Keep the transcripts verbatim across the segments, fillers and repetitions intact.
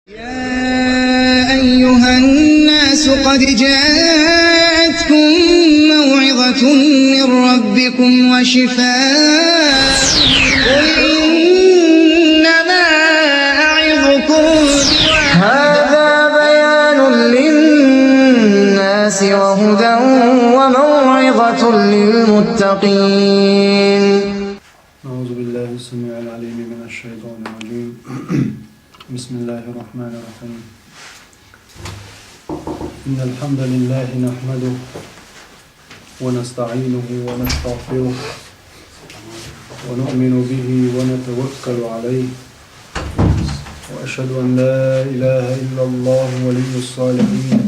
يا أيها الناس قد جاءتكم موعظة من ربكم وشفاء. قل إنما أعظكم هذا بيان للناس وهدى وموعظة للمتقين. أعوذ بالله السميع العليم من الشيطان الرجيم. بسم الله الرحمن الرحيم. إن الحمد لله نحمده ونستعينه ونستغفره ونؤمن به ونتوكل عليه. وأشهد أن لا إله إلا الله ولي الصالحين.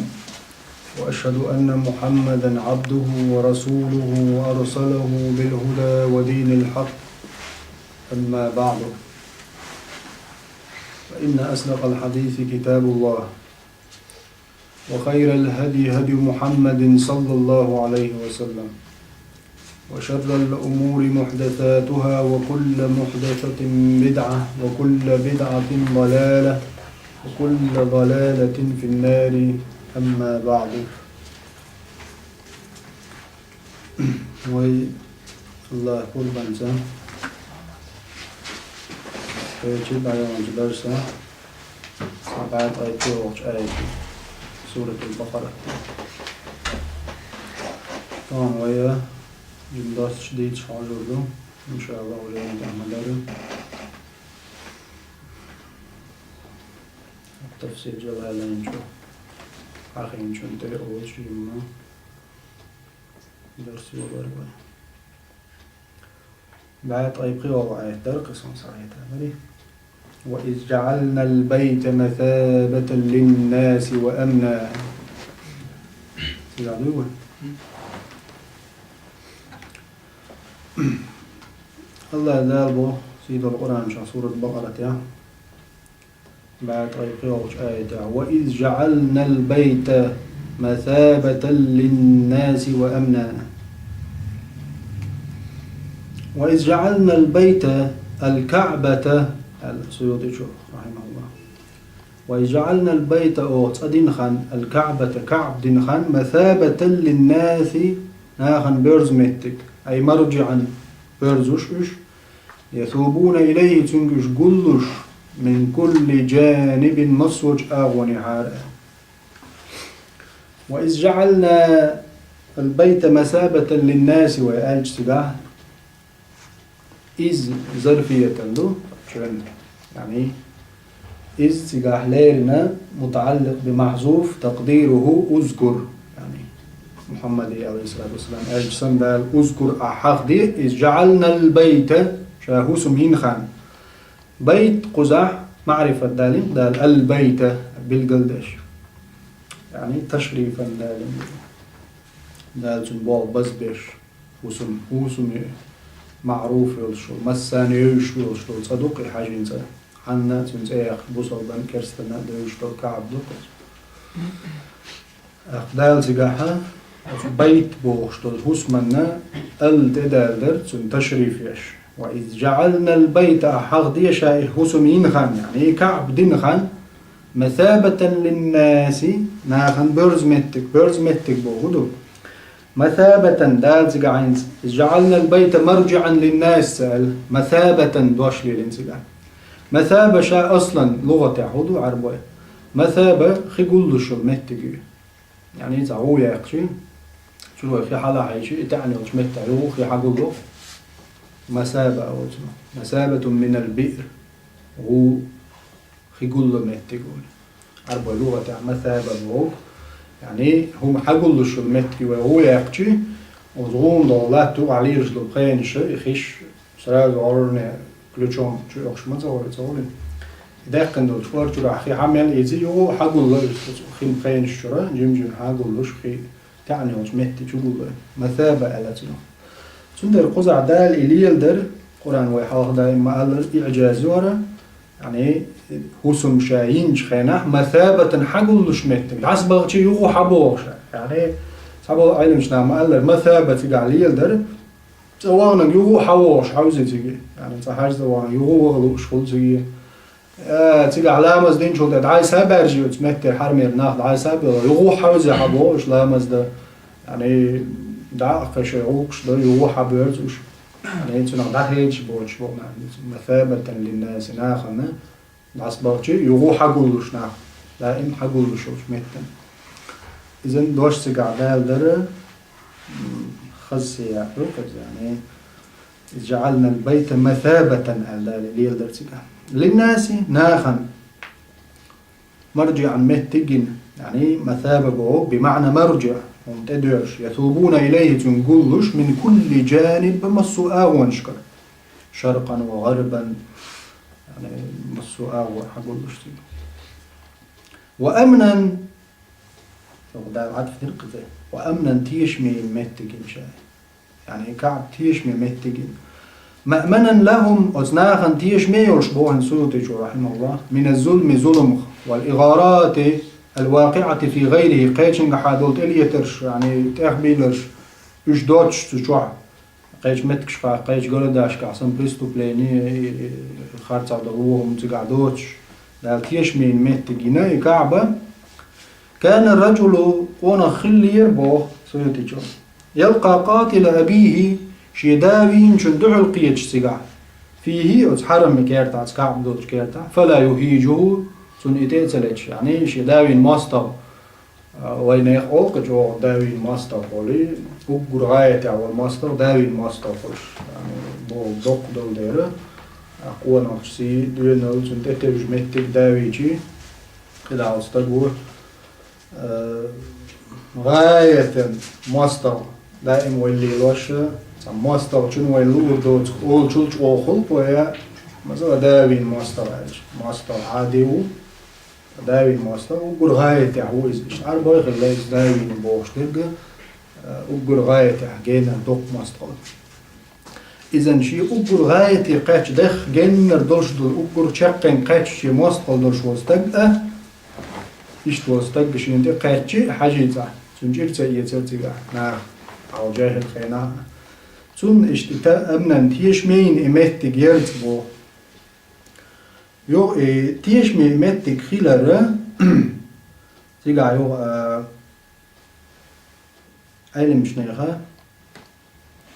وأشهد أن محمدا عبده ورسوله أرسله بالهدى ودين الحق. أما بعد، فإن أصدق الحديث كتاب الله، وخير الهدي هدي محمد صلى الله عليه وسلم، وشر الأمور محدثاتها، وكل محدثة بدعة، وكل بدعة ضلالة، وكل ضلالة في النار. أما بعد. Вай Аллахӏ къурбанца, вай чу баьхкинчу дарса цхьа бӀе ткъе пхиъ йолчу аят, Суратул Бакъара. Тахана вай жима доссаш дийцаш хьожур ду, иншааллахӀ, уже тӀехь ма-дарра. Тафсир Джалалайн чу хьахийначун тӀе а олуш жимма дарс йолур вай. БӀе ткъе пхиъ йолу аят дара кхин, сан схьахетарий. وإذ جعلنا البيت مثابة للناس وأمنا. Цигахь дуй вай? Аллахь Дала боху сийдолу Къуръан чохь, сурат Бакъара тӀехь, бӀе ткъе пхиъ йолчу аятехь: وإذ جعلنا البيت مثابة للناس وأمنا. وإذ جعلنا البيت الكعبة, аьлла Суютичо, рахьимахуллахӀ. وإذ جعلنا البيت, оха цӀа дина хан, الكعبة, КаӀба дина хан, مثابة للناس, нахана боьрзу меттиг, أي مرجعا, боьрзуш уьш, يثوبون إليه, цуьнга уьш гуллуш, من كل جانب, массочу агӀонехьара. وإذ جعلنا البيت مثابة للناس, вай аьлча цигахь, إذ зарфиятан ду, чуьра, яъни, إذ цигахь леррина متعلق بمحذوف تقديره اذكر, яъни, Мухьаммаде, алейхиссалату вассалам, аьлча санна Дала, اذكر, ахь хьахаде, إذ جعلنا البيت, ша хӀусам йина хан. Байт кхузахь маърифат далийна Дала, البيت, билгалдеш. Яъни, ташрифан далийна. Дала цуьнан болх базбеш. ХӀусам, хӀусам маъруф йолуш йолу, массарна евзаш йолуш йолу цӀа ду-кх и, хьаьжин цӀа. Хьанна а цуьнан цӀе яккха бусалбанна а, керстанна а девзаш долу КаӀба ду-кх иза. ТӀаккха Дала цигахь оцу байт бохуш долу хӀусамна ал тӀедалдара, цуьнан ташриф еш. وإذ جعلنا البيت, ахь хьахаде ша и хӀусам йина хан, яъни и КаӀба дина хан, مثابة للناس, нахана боьрзу меттиг, боьрзу меттиг боху хӀун ду? مثابة, Дала цигахь хӀинца, إذ جعلنا البيت مرجعا للناس ца аьлла, مثابة дош лелийна цигахь. Масаба ша аслан лугӀатехь хӀун ду Ӏарбой? Масаба хи гуллуш йолу меттиг ю. Яъни цхьа гӀу яьккхича, чуьра хи хьалахьийча, и таьӀна йолчу меттехь юха хи хьагуллу. Масаба олу цунах. مثابة من البئر, гӀу, хи гуллу меттиг олу. Ӏарбой лугӀатехь масаба боху, яъни хӀума хьагуллуш йолу меттиг вай гӀу яьккхича, оцу гӀуна долу латта юкъахь лелаш долу пхенаш, и хиш сразу гӀорне ключом чу оьхуш ма ца гӀур, ца гӀур. И даьккхина долчу кӀор чуьра хи хьамел, иза юха хьагуллу, иза хин пхенаш чуьра, жим-жим хьагуллуш, хи таьӀна йолчу метте чу гуллу. Масаба аьлла цунах. Цундела кхузахь Дала и леладара, Къуръан вай хьалха даим ма-аллара, иӀжаз ю хӀара, яъни, хӀусам ша йинчу хенахь, масабатан хьагуллуш меттиг. ДӀасабахча юха хьабоху ша. Яъни, цхьаболу Ӏеламчу наха ма-аллара, масаба цигахь леладара, цӀа ваханарг юха хьавогӀуш, хьовзий цига. Яъни, цӀа хьаьжцӀа ваханарг юха ваха лууш хуьлу цига. Э, цигахь ламаз динчул тӀе дӀасабаьржа оцу меттера хьарамера нах дӀасабелла, юха хьовзий хьабо уьш ламаз дан. Яъни, дӀа а кхин шайн гӀуллакхаш дан, юха хьабоьрзу уьш. Яъни, цунах дӀахедаш боцуш бу нах. Масабатан линнаси, нахана дӀасабахча, юха хьагуллуш нах. Даим хьагуллуш йолчу меттана. Иза дош цигахь далдара, м, хаза сиякъ ду, хаза, яъни, «Иза жаӀалнал байта масабатан», аьлла, Дала леладар цигахь. Линнаси, нахана, маржиӀан, меттиг гина, яъни масаба боху, бимаъна маржиӀ, хӀума тӀедоьрзуш, ятубуна илайхи, цунна гуллуш, мин кулли жаниб, массо а агӀонашкара, шаркъан ва гӀарбан, яъни массо а агӀор хьагуллуш цига. Ва амнан, Дала Ӏатф дира кхуза, ва амнан, тешаме йина меттиг гина ша. Яъни КаӀба тешаме меттиг гина. Маъманан лахум, оцу нахана тешаме йолуш боху Суютичо, рахьимахуллах, мина зулми, зуламах, вал игӀарати ал вакъиӀати фи гӀайрихи, кхечуьнгахьа долу тӀелетарш, яъни тӀехбийларш, уьш доцуш цу чохь. Кхечу меттигашкахь, кхечу городашкахь санна преступление, и, и, харцахь долу вон хӀума цигахь доцуш, Дала тешаме йина меттиг гина и КаӀба. Кана раджулу, къонах хиллера боху Суютичо, ялкъа къатила абийхи, шен да вийначунна дуьхьал кхеташ цигахь, фийхи, оцу хьараман кертахь, оцу КаӀба долчу кертахь, фала юхьижуху, цунна и тӀе а ца леташ, яъни шен да вийна мостагӀа. А, вайнехан олу-кх чӀогӀа да вийна мостагӀа олий, уггар гӀаятехь волу мостагӀа да вийна мостагӀа хуьлуш, яъни, боху доккха долу дела, а, къонахчун сий, доьналла, цунна тӀетевжа меттиг да вийча, кхидӀа волу стаг ву, а, гӀаятан мостагӀа даим вай лелош, цхьа мостагӀчун вай луур доцу олучул чӀогӀа хуьлу-кх, я, масала, да вийна мостагӀа аьлча, мостагӀа Ӏади ву, да вийна мостагӀа, уггар гӀаятехь ву иза. Иштта Ӏарбой хилла иза да вийна бохуш дерг, э, уггар гӀаятехь генара доккха мостагӀа. Иза шен уггар гӀаяте кхаьчча, дехха геннара долуш долу, уггар чаккхенга кхаьчча шен мостагӀалла долуш волу стаг а, иштта волу стаг а шена тӀе кхаьчча, хьажий цӀахь, цуьнан чӀир ца эцара цигахь наха, хьалха жаьхӀил хенахь а. Цунна иштта та амнан тешаме йина и меттиг яра цӀа боху. Юха и тешаме меттиг хилар, цигахь юха, а, Ӏеламчу нехан,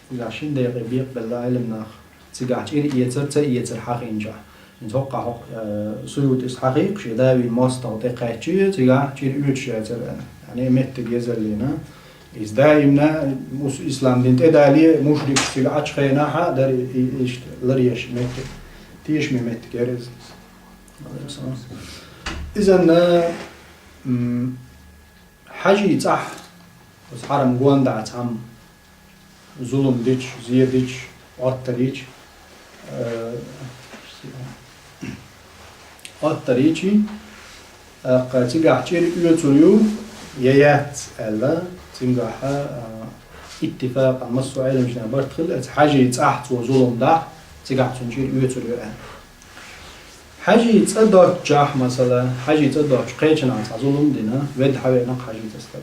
цигахь шина декъе бекъабелла Ӏелам нах, цигахь чӀир эцар, ца эцар хьахийначохь. ХӀинца хӀокху, хӀокху, а, Суютис хьахийкхаш, и да вийна мостагӀа тӀе кхаьчча, цигахь чӀир оьцуш яцара, яъни меттиг езаллина. Иза даимна мус-, ислам дин тӀедале, мушрикаш цига Ӏачу хенахь а дара и, и, иштта ларъеш меттиг. Тешаме меттиг яра иза. Изанна, м, хьажий цӀахь, оцу хьарам гонаха цхьамма зулам дича, зе дича, Ӏоттар йича, э, Ӏоттар йича, тӀаккха цигахь чӀир оьцур ю я яц аьлла, цигахь, а, иттифакъан массо а Ӏеламчу нехан барт хилла, оцу хьажий цӀахь цо зулам дахь, цигахь цунна чӀир оьцур ю аьлла. Хьажий цӀа доцчохь, масала, хьажий цӀа доцчу кхечанхьа цхьа зулам дина, ведда хьавеана-кх хьажий цӀа стаг.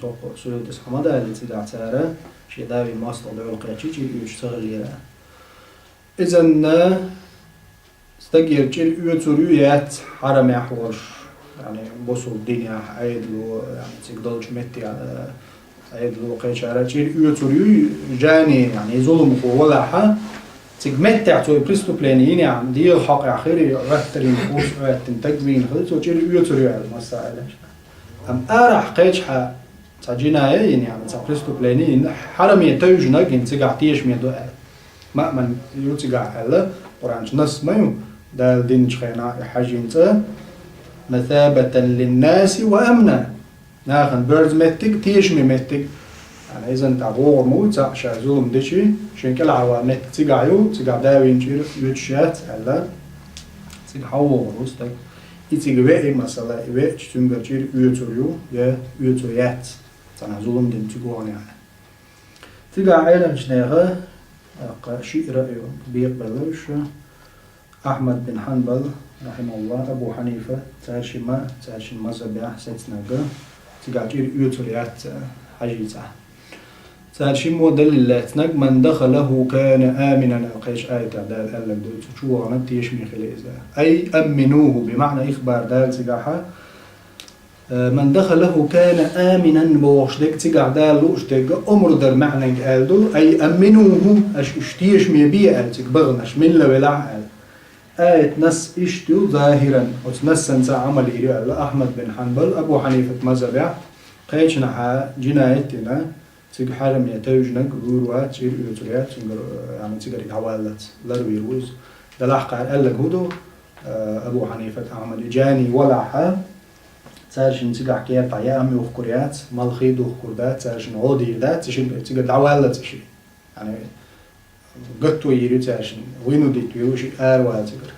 Цо кхо Суютис хьа ма даллий цигахь цара, шен да вийна мостагӀа дуьхьал кхаьчча, чӀир оьцуш ца хиллера. Изанна стагера чӀир оьцур ю, яц, хьарамехь волуш, яъни бусулба динехь Ӏедало, яъни цига долчу метте, а, Ӏедало кхечара чӀир оьцур ю, жани, яъни зуламхо валахь, цига меттехь цо и преступление йинехь, дегӀан хьокъехь хир, Ӏоттарийн курс Ӏоьттина стаг вийна хилла, цо чӀир оьцур ю аьлла, масала. Амма арахь кхечахьа цхьа жиная йина, яъни цхьа преступление йина, хьараме тевжина гина, цигахь тешаме ду аьлла. Маъман ю цигахь аьлла, Къуръан чу насс ма ю, Дала динчу хенахь и хьажийн цӀа, масабатан линнаси ва амна. Нахана боьрзу меттиг, тешаме меттиг. Яъни изан тӀехь вогӀур ма ву цхьаъ, ша зулам дичи, шен кӀелхьарван меттиг цигахь ю, цигахь да вийна чӀир оьцуш яц аьлла, цигахь вогӀур ву стаг. И цига веа, масала, и веача цуьнгара чӀир оьцур ю, я оьцур яц, цхьана зулам дина цуьнга вахана. Цигахь Ӏеламчу нехан, тӀаккха шиъ раъй бекъабелла уьш, Ахьмад бин Хьанбал, рахьимахуллах, Абу Хьанифа, цаьршимма, цаьршимма мазхабехь сецнарг, цигахь чӀир оьцур яц хьажий цӀахь. Цара шиммо далил лаьцнарг: «من دخله كان آمنا», аьлла кхечу аятехь Дала аьлларг ду, цу чу ваханарг тешаме хили иза. «أي أمنوه», бимаъна ихбар дала цигахь, э, «من دخله كان آمنا» бохуш дерг цигахь Дала лууш дерг омра дар маьӀнанга аьлла ду, «أي أمنوه», аша уьш тешаме бе аьлла цига баханарш, милла велахь аьлла. Аят насс иштта ю, захиран, оцу нассанца Ӏамал йийр ю аьлла Ахьмад бин Хьанбал, Абу Хьанифат мазхабехь, кхечанхьа джинаят дина, цига хьарам я тевжинарг вуьйр вац, чӀир оьцур яц, цуьнгара, э, яъни цигара дӀаваллалц, ларвийр ву иза. Делахь кхара аьлларг хӀун ду, э, Абу Хьанифат, Ахьмад, и джани валахьа, цара шина цигахь кертахь яа ам юхкур яц, малхий духкур дац, цара шина гӀо дийр дац, и шина цигара дӀаваллалц и шиъ. Яъни, гатто йийр ю цаьршинна, винудить вийр ву шиъ аравала цигара.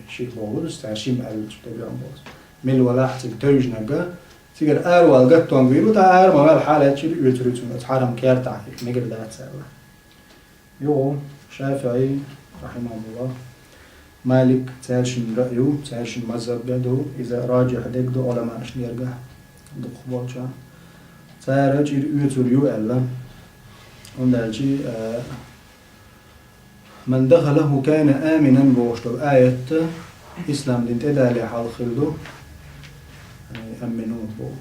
Шиъ бохург ду, цаьршимма аьллачу тӀебеана боху. Мила валахь цига тевжинарг, цигара аравала гаттонга вийр ву, тӀаккха ара ма ваьлла хьалаьцча чӀир оьцур ю цунна оцу хьарам кертахь, мегар дац аьлла. Юха ШафиӀи, рахьимахуллахӀ, Малик, цаьршинна раъй ю, цаьршинна мазхаб ду, иза раджихь дерг ду Ӏуламаашна гергахь дукхахболчарна. Цара чӀир оьцур ю аьлла. ХӀунда аьлча, а, «من دخله كان آمنا» бохуш долу аят ислам дин тӀедале хьалха хилла ду, яъни, «أمنوه» боху.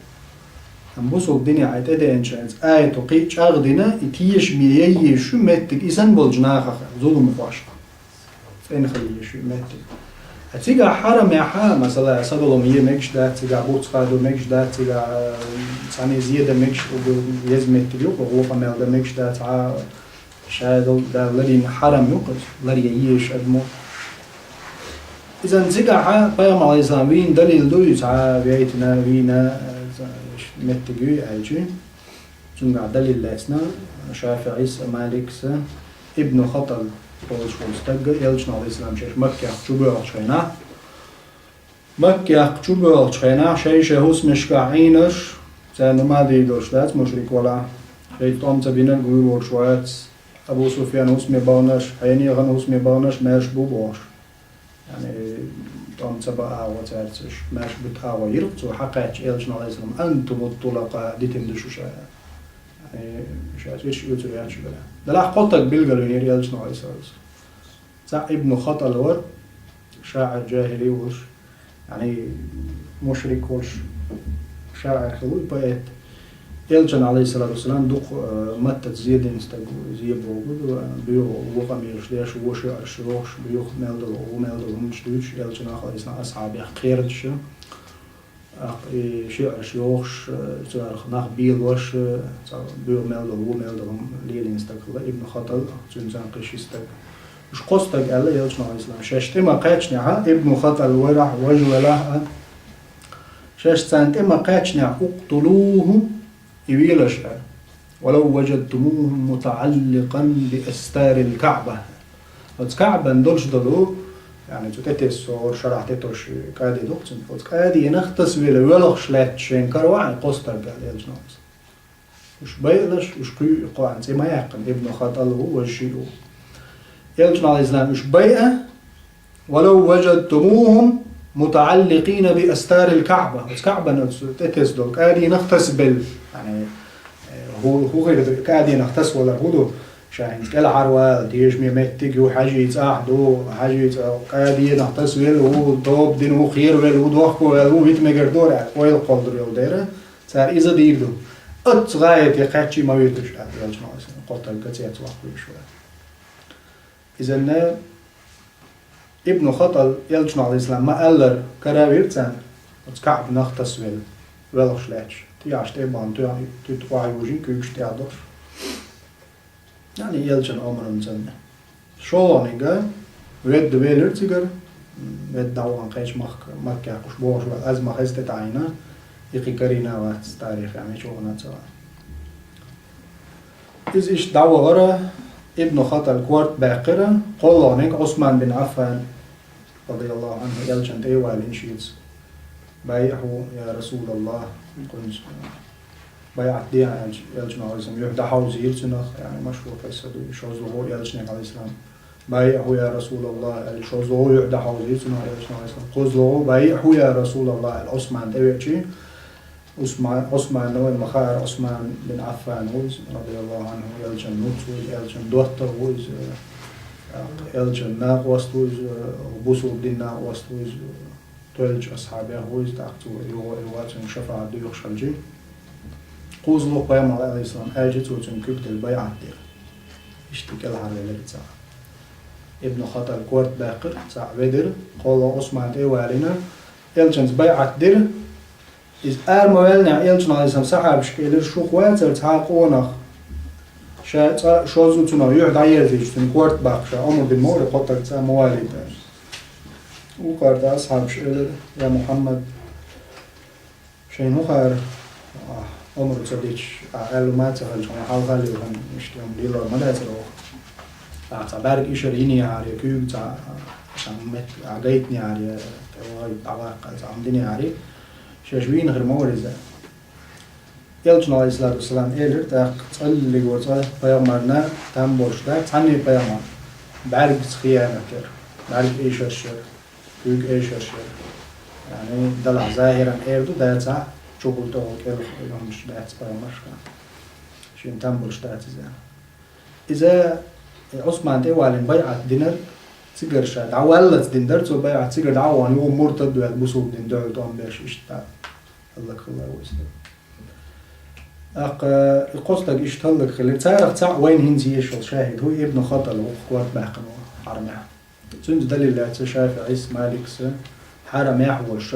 Амма бусулба дине хьайн тӀедеанчу хенца аято кхин а чӀагӀдина, и тешаме ян езаш ю меттиг и санна болчу нахах, зуламхошка. ЦӀена хила езаш ю меттиг. Ткъа цигахь хьарамехь, масала, садолу ма е мегаш дац, цигахь буц хадо мегаш дац, цигахь, а, цхьаьна зе дан мегаш, угу еза меттиг ю, кху гӀо къамел дан мегаш дац, хьан ша долу Дала ларйина хьарам ю кхуза, ларъян езаш адамо. Иза цигахь Пайхамар, Ӏалайхиссалам, вийна далил ду, иза цхьа вейтина, вийна, а, меттиг ю аьлча. Цуьнгахь далил лаьцна ШафиӀис а, Маликс а, Ибну Хатал олуш волу стаг а, Элчано, Ӏалайхиссалам, шаьш Маккех чубоьлхучу хенахь, Маккех чубоьлхучу хенахь шай-шай хӀусамашкахь Ӏийнарш, царна ма дийр долуш дац мушрик валахь, шайца тӀом ца бинарг вуьйр волуш вац, Абу Суфьян хӀусаме баханарш, хьенехана хӀусаме баханарш маьрша бу бохуш. Яъни, тӀом ца бан агӀо цаьрца, уьш маьрша буьту агӀо йира-кх цо, хьакхаьчча Элчано, Ӏалайхиссалам: «أنتم الطلقاء», дитина ду шу ша. Яъни, ша цӀераш оьцур яц шуьгара. Делахь кхо стаг билгалвинера Элчано, Ӏалайхиссалам. Цхьаъ Ибну Хатал вара, шаӀир жахӀили волуш, яъни, мушрик волуш, шаӀир хилла ву и, поэт. Элчанна, Ӏалайхиссалату вассалам, дукха, э, маттаца зе дина стаг ву, зе бохург ду, э, боьха вукху къамелаш деш, вон шиърш йохуш, боьха мел долу, вон мел долу хӀуманаш дуьйцуш, Элчанах, Ӏалайхиссалам, асхьабех кхерадеш. ТӀаккха и шиърш йохуш, э, царах нах белош, э, цхьа боьха мел долу, вон мел долу хӀума лелийна стаг хилла Ибну Хатал, цуьнца кхин ши стаг. Уьш кхо стаг аьлла Элчано, Ӏалайхиссалам, шаьш тӀе ма-кхаьчнехь, Ибну Хатал варахь, важа велахь а, шаьш царна тӀе ма-кхаьчнехь, «اقتلوه», и велаш а, «ولو وجدتموه متعلقا بأستار الكعبة». Оцу Каъбан долуш долу, яъни цу тӀе тесса, шарахь тӀе тосуш кӀади ду-кх цуьнан, оцу кӀадинах тасавелла воьлхуш лаьтташ шайна каравахь и кхо стаг аьлла Элчано. Уьш байалаш, уьш кхуьу и кхоъ, цӀе ма яьккхина, Ибну Хатал ву, важа шиъ ву. Элчано, Ӏалайхиссалам, уьш байа, «ولو وجدتموهم متعلقين بأستار الكعبة». Оцу Каъбан оцу тӀе тесна долу кӀадинах тасабелла. Яъни, э, хӀу-, хӀун хир ду, кӀадинах тасавалар хӀун ду? Ша хӀинца кӀелхьарвала, тешаме меттиг ю, хьаьжцӀа ахь ду, хьаьжцӀа кӀадинах тасавелла ву, тоба дина ву, кхеравелла ву, дохковелла ву, вита мегар дора аьлла, ойла кхоллалур йолу дела, цара иза дийр ду. Оццу гӀайгӀате кхаьчча ма виталаш аьлла, Элчано, Ӏалайхиссалам, кхо стаг цецваккха вуьйш вара. Изанна Ибну Хатал Элчано, Ӏалайхиссалам, ма-аллара, каравира царна, оцу Каъбанах тасавелла, воьлхуш лаьтташ, тӀехьашка тӀе а бахана, туьту охьайожийна куьйгаш тӀехь долуш. Яъни Элчанан омранца. ШолгӀаниг, ведда велира цигара, ведда дӀавахана кхечу махка, Маккехь уьш бохуш вара, аз ма хеза тӀетаӀийна, и кхин карийна а вац, тарихехь мича вахана а ца вац. Иза иштта дӀавахара, Ибну Хатал корта баьккхира, кхоалгӀаниг Ӏусман бин Ӏаффан, радияллаху Ӏанху, Элчанна тӀе а валийна шеца: «بايعه يا رسول الله», кхунца байӀат де аьлча, Элчано, Ӏалайхиссалам, юьхь дӀахьовзийра цунах, яъни машхур къисса ду, шозлагӀа Элчане, Ӏалайхиссалам: «بايعه يا رسول الله», аьлла, шозлагӀа юьхь дӀахьовзийра цунах Элчано, Ӏалайхиссалам, кхозлагӀа: «بايعه يا رسول الله», аьлла, Ӏусман тӀевеача, Ӏусма-, Ӏусман вай ма хаара, Ӏусман бин Ӏаффан ву иза, радияллаху Ӏанху, элчан нуц ву иза, элчан доттагӀа ву иза, э, элчан накъост ву иза, э, бусулба дин накъост ву иза, э, тоьллача асхьабех ву иза, тӀаккха цо юха а юха а цуьнга шафаӀат доьхуш хилча. Кхузлу пайхамар, Ӏалайхиссалам, аьлча цо цуьнга куьг делла, байӀат дира. Иштта кӀелхьарвелира цхьаъ. Ибн Хатал корта баьккхира, цхьаъ ведира, кхоалгӀа Ӏусман тӀе а валийна, элчанца байӀат дира. Иза ара ма ваьллинехь, элчано, Ӏалайхиссалам, сахьабашка элира: «Шух вацара цхьа а къонах, ша цкъа шозза цунах юьхь дӀаерзийча, цуьнан корта баккха ша омра дина ма вара, кхо стаг цкъа ма валийта». Вукхара тӀаккха асхьабаша элира: «Я Мухьаммад, шайна хӀун хаара, ахь омра ца дича, ахь аьлла ма ца хилча, хьуна хьалха а лелхина, иштта хӀума лелор ма дацара оха. Ахь цхьа бӀаьрг ишар йинехьара, я куьйга цхьа, цхьа меттиг ахь гайтинехьара, я тӀе вахийта дӀаваккха цхьа хӀума динехьара, шаьш вийна хир ма вара иза». Элчано, Ӏалайхиссалату вассалам, элира тӀаккха: «ЦӀаллигора цкъа пайхамарна там болуш дац, цхьанне а пайхамарна бӀаьргаца хиянат яр, бӀаьрг эшарш яр, куьйга эшарш яр». Яъни, делахь, захӀиран эр ду, дацахь, чухула тӀехула кӀелха йолуш дац пайхамаршка. Шена там болуш дац иза. Иза Ӏусман тӀе а валийна байӀат динарг, цигара ша дӀаваллалц дина дара цо байӀат, цигара дӀа а вахана, юха муртад а ваьлла, бусулба дин дуьхьал тӀом беш, иштта хӀаллак хилла ву иза. ТӀаккха и кхо стаг иштта хӀаллак хилира. Царах цхьаъ вайна хӀинца езаш йолу шахӀид ву, Ибн Хатал ву, корта баьккхина ву хьарамехь. Цуьнца далил лаьцна ШафиӀис, Маликс, хьарамехь а волуш,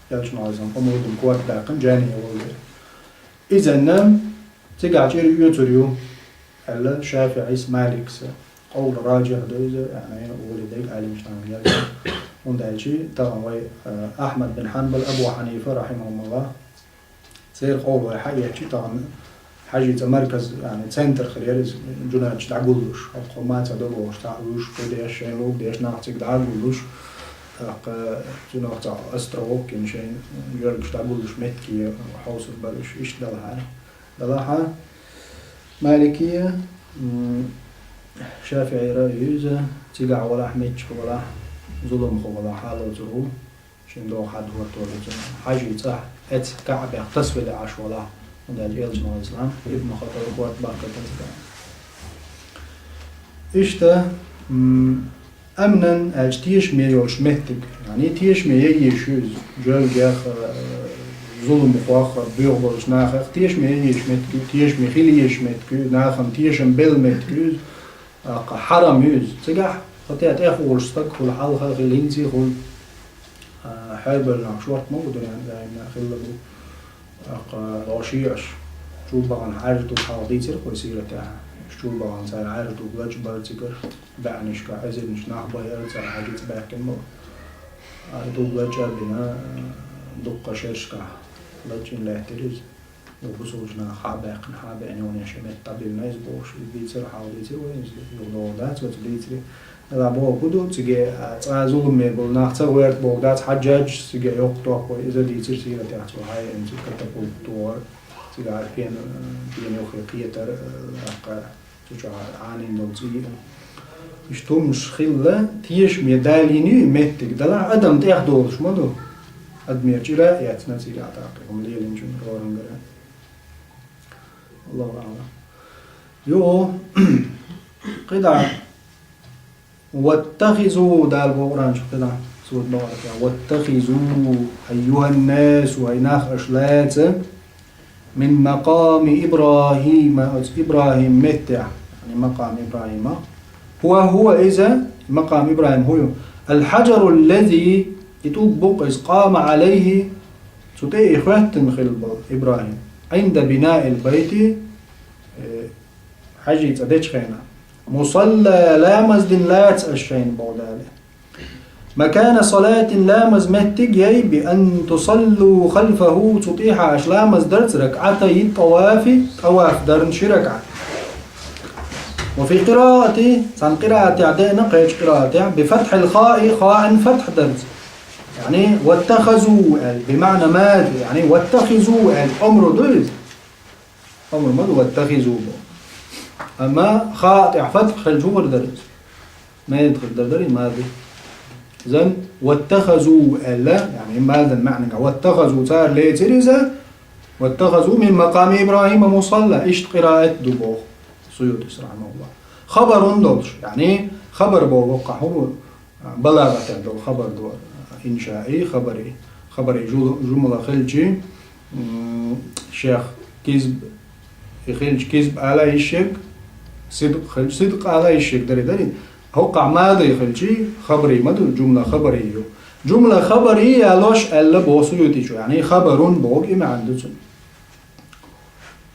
элчано, Ӏалайхиссалам, омра дина корта баьккхина, жани а волу вера. Иза цигахь чӀир оьцур ю, аьлла ШафиӀис, Маликс. Къовл ражихь ду иза, яъни, гӀоле дерг Ӏалимаш тахана герга. ХӀунда аьлча тахана вай, э, Ахьмад бин Хьанбал, Абу Хьанифа, рахьимахумуллахӀ, церан къовл вай хьаэцча, тахана Хьажица марказ, яъни, центр хир яра иза, Жунайт чу дӀагуллуш. ХӀокху ма ца до бохуш, цхьаъ вуьйш, кху деш, шайн луг деш, нах цига дӀагуллуш. ТӀаккха цуьнах цхьа островок йина, шайн жоьжагаш дӀагуллуш, меттиге хьовсур бара уьш, иштта далахьара. Далахьа, Маликия, м, ШафиӀира ю иза, цигахь валахь, миччахь валахь, зуламхо валахь, хьалоцур ву. Шен догӀу хьадварто ву цунах. Хьажи цӀахь эцна КаӀбех тасвелла Ӏаш валахь, хӀунда аьлча элчано, Ӏалайхиссалам, Ибн Хатал корта баккхийтина цигахь. Иштта, м, амнан аьлча тешаме йолуш меттиг. Яъни тешаме ян езаш ю иза. Жоьжагех, э, зуламхох, боьха болчу нахах тешаме ян езаш меттиг ю, тешаме хила езаш меттиг ю, нахана тешам белла меттиг ю иза. ТӀаккха хьарам ю иза. Цигахь, хӀотта тӀехволуш стаг хуьлу, хьалха хила, хӀинца а хуьлу. А, хьербарнах шорта ма бу дуьненна, даимна хилла бу. ТӀаккха ло шиъаш чубахана Хьажа ду хьалха дийцира кху сиратехь. Чубахана цара Хьажа ду лачкъа бара цигара. БӀаьннашка, эзарнаш нах бахара цара, Хьажица баьхкина бара. А, и ду лачкъа а бина, дуккха шерашкахь лачкъийна лаьттира иза. Бусулба нах хьа а баьккхина, хьа а беана, шен метта дӀабиллина иза бохуш, иза дийцира, хьалха дийцира вай, иза юха догӀу дац вай цу дийцаре. Ала боху ду, циге, а, цкъа а зуламе болу нах ца гӀерта боху дац, Хьаджаджа циге йоккха топ вай, иза дийцира сиратехь цо, хьай, эн цу катапульт тохар, цигара пен, пен юххе кхетар, а, аккха, цу чохь Ӏанийна долу цӀий. Иштта хӀуманаш хилла, тешаме далийна ю и меттиг, далахь адам тӀехдолуш ма ду. Адамера чӀира а эцна цигахь тӀаккха, хӀума лелийначун рорангара. Аллаху аълам. Юха, кхидӀа, «Ваттахизу», Дала боху Къуръан чу кхидӀа, сурат Бакъара тӀехь: «Ваттахизу, айюханнасу, хӀай нах, аша лаца, мин макъами ИбрахӀима, оцу ИбрахӀим меттехь», яъни макъам ИбрахӀима. «ХӀува, хӀува, иза, макъам ИбрахӀим хӀу ю? Ал-хьаджару ллази, и тӀулг бу-кх иза, къама Ӏалайхи, цу тӀе и хӀоьттина хилла болу ИбрахӀим, Ӏинда бинаил байти, э, Хьажи цӀа дечу хенахь. Мусалла, ламаз дина лаца аша шайна», боху Дала. «Макана салатин, ламаз меттиг яй, би ан тусаллу халфаху, цу тӀехьа аша ламаз дарца, ракъатайи тӀавафи, тӀаваф дарна ши ракъат». Ва фи къираати, цхьана къираатехь деана, кхечу къираатехь, би фатхьил хаи, хаан фатхь дарца. Яъни, ваттахазу аьлла, би маъна мади, яъни, ваттахизу аьлла, амру ду иза. Амру ма ду, ваттахизу бо. Амма ха тӀехь фатхь хилча хӀун хир дара иза? Мади хир дара, дара и мади. Изан ваттахазу аьлла, яъни мадин маьӀнагахь, ваттахазу, цара лецира иза, واتخذوا من مقام إبراهيم مصلى. Иштта къираат ду боху Суютис, рахьимахуллахӀ. Хабарун долуш, яъни хабар боху воккхахь хӀун бу, балагӀатехь долу хабар ду, иншаи, хабари, хабари жу-, жумла хилчи, м, шех кизб, и хилчи кизб ала йиш ерг, сидкъ хилчи, сидкъ ала йиш ерг дари дари. ХӀоккхахь мади хилчи, хабари ма ду, жумла хабари ю. Жумла хабари ялош аьлла боху Суютичо, яъни хабарун боху и маьӀна ду цуьнан.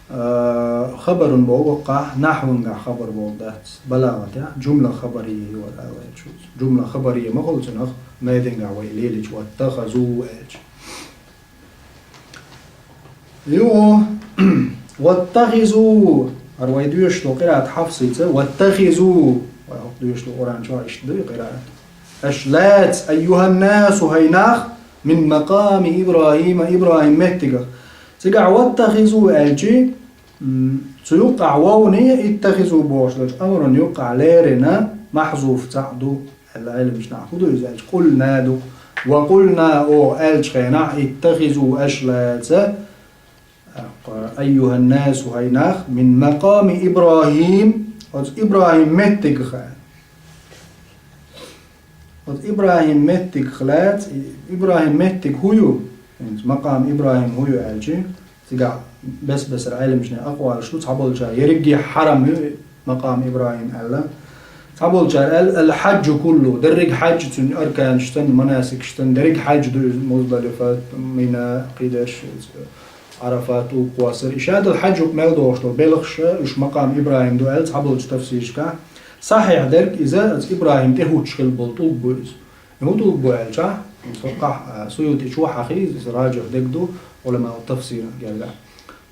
Э, хабарун боху воккхахь, нахьвунгахь хабар боху дац, балагӀатехь, жумла хабария ю аьлла аьлла чуьнца. Жумла хабария ма хуьлу цунах, майдангахь вай лелича, ваттахазу аьлча. Юо, ваттахизу, хӀара вай доьшуш долу къираат Хьафсица, ваттахизу, вай хӀокху доьшуш долу Къуръан чохь иштта ду и къираат. Аш лаца, айюханнасу, хӀай нах, мин макъами Ибрахима, Ибрахим меттигах. Цигахь ваттахизу аьлчи, м, цу юккъахь вовни иттахизу бохуш долчу амрун юккъахь леррина махьзуф цхьаъ ду, аьлла Ӏилманчу наха. ХӀун ду иза аьлча, къулна ду. Ва къулна, о, аьллачу хенахь, иттахизу, аш лаца, айюханнасу, хӀай нах, мин макъами Ибрахим, оцу Ибрахим меттигах аьлла. Оцу Ибрахим меттигах лаца, Ибрахим меттиг хӀун ю? ХӀинца макъам Ибрахим хӀун ю аьлчи, цигахь бес-бесара Ӏилманчийн акъвалаш ду, цхьаболчара ерриге хьарам ю макъам Ибрахим аьлла. Цхьаболчара аьлла, ал-хьаджу куллу, дерриг хьаджи цуьнан арканаш санна, манасикаш санна, дерриг хьаджи ду иза, Муздалифа, Мина, кхидерш, Ӏарафат, тӀулг кхоссар. И шадолу хьаджи юкъа мел догӀуш долу белхаш, уьш макъам Ибрахим ду аьлла, цхьаболчу тафсирашкахь. Сахьихь дерг иза, оцу Ибрахим тӀехӀуттуш хилла болу тӀулг бу иза. И хӀун тӀулг бу аьлча, хӀокхахь, а, Суютичо хьахийза, иза раджих дерг ду, Ӏуламаъ тафсиран гергахь.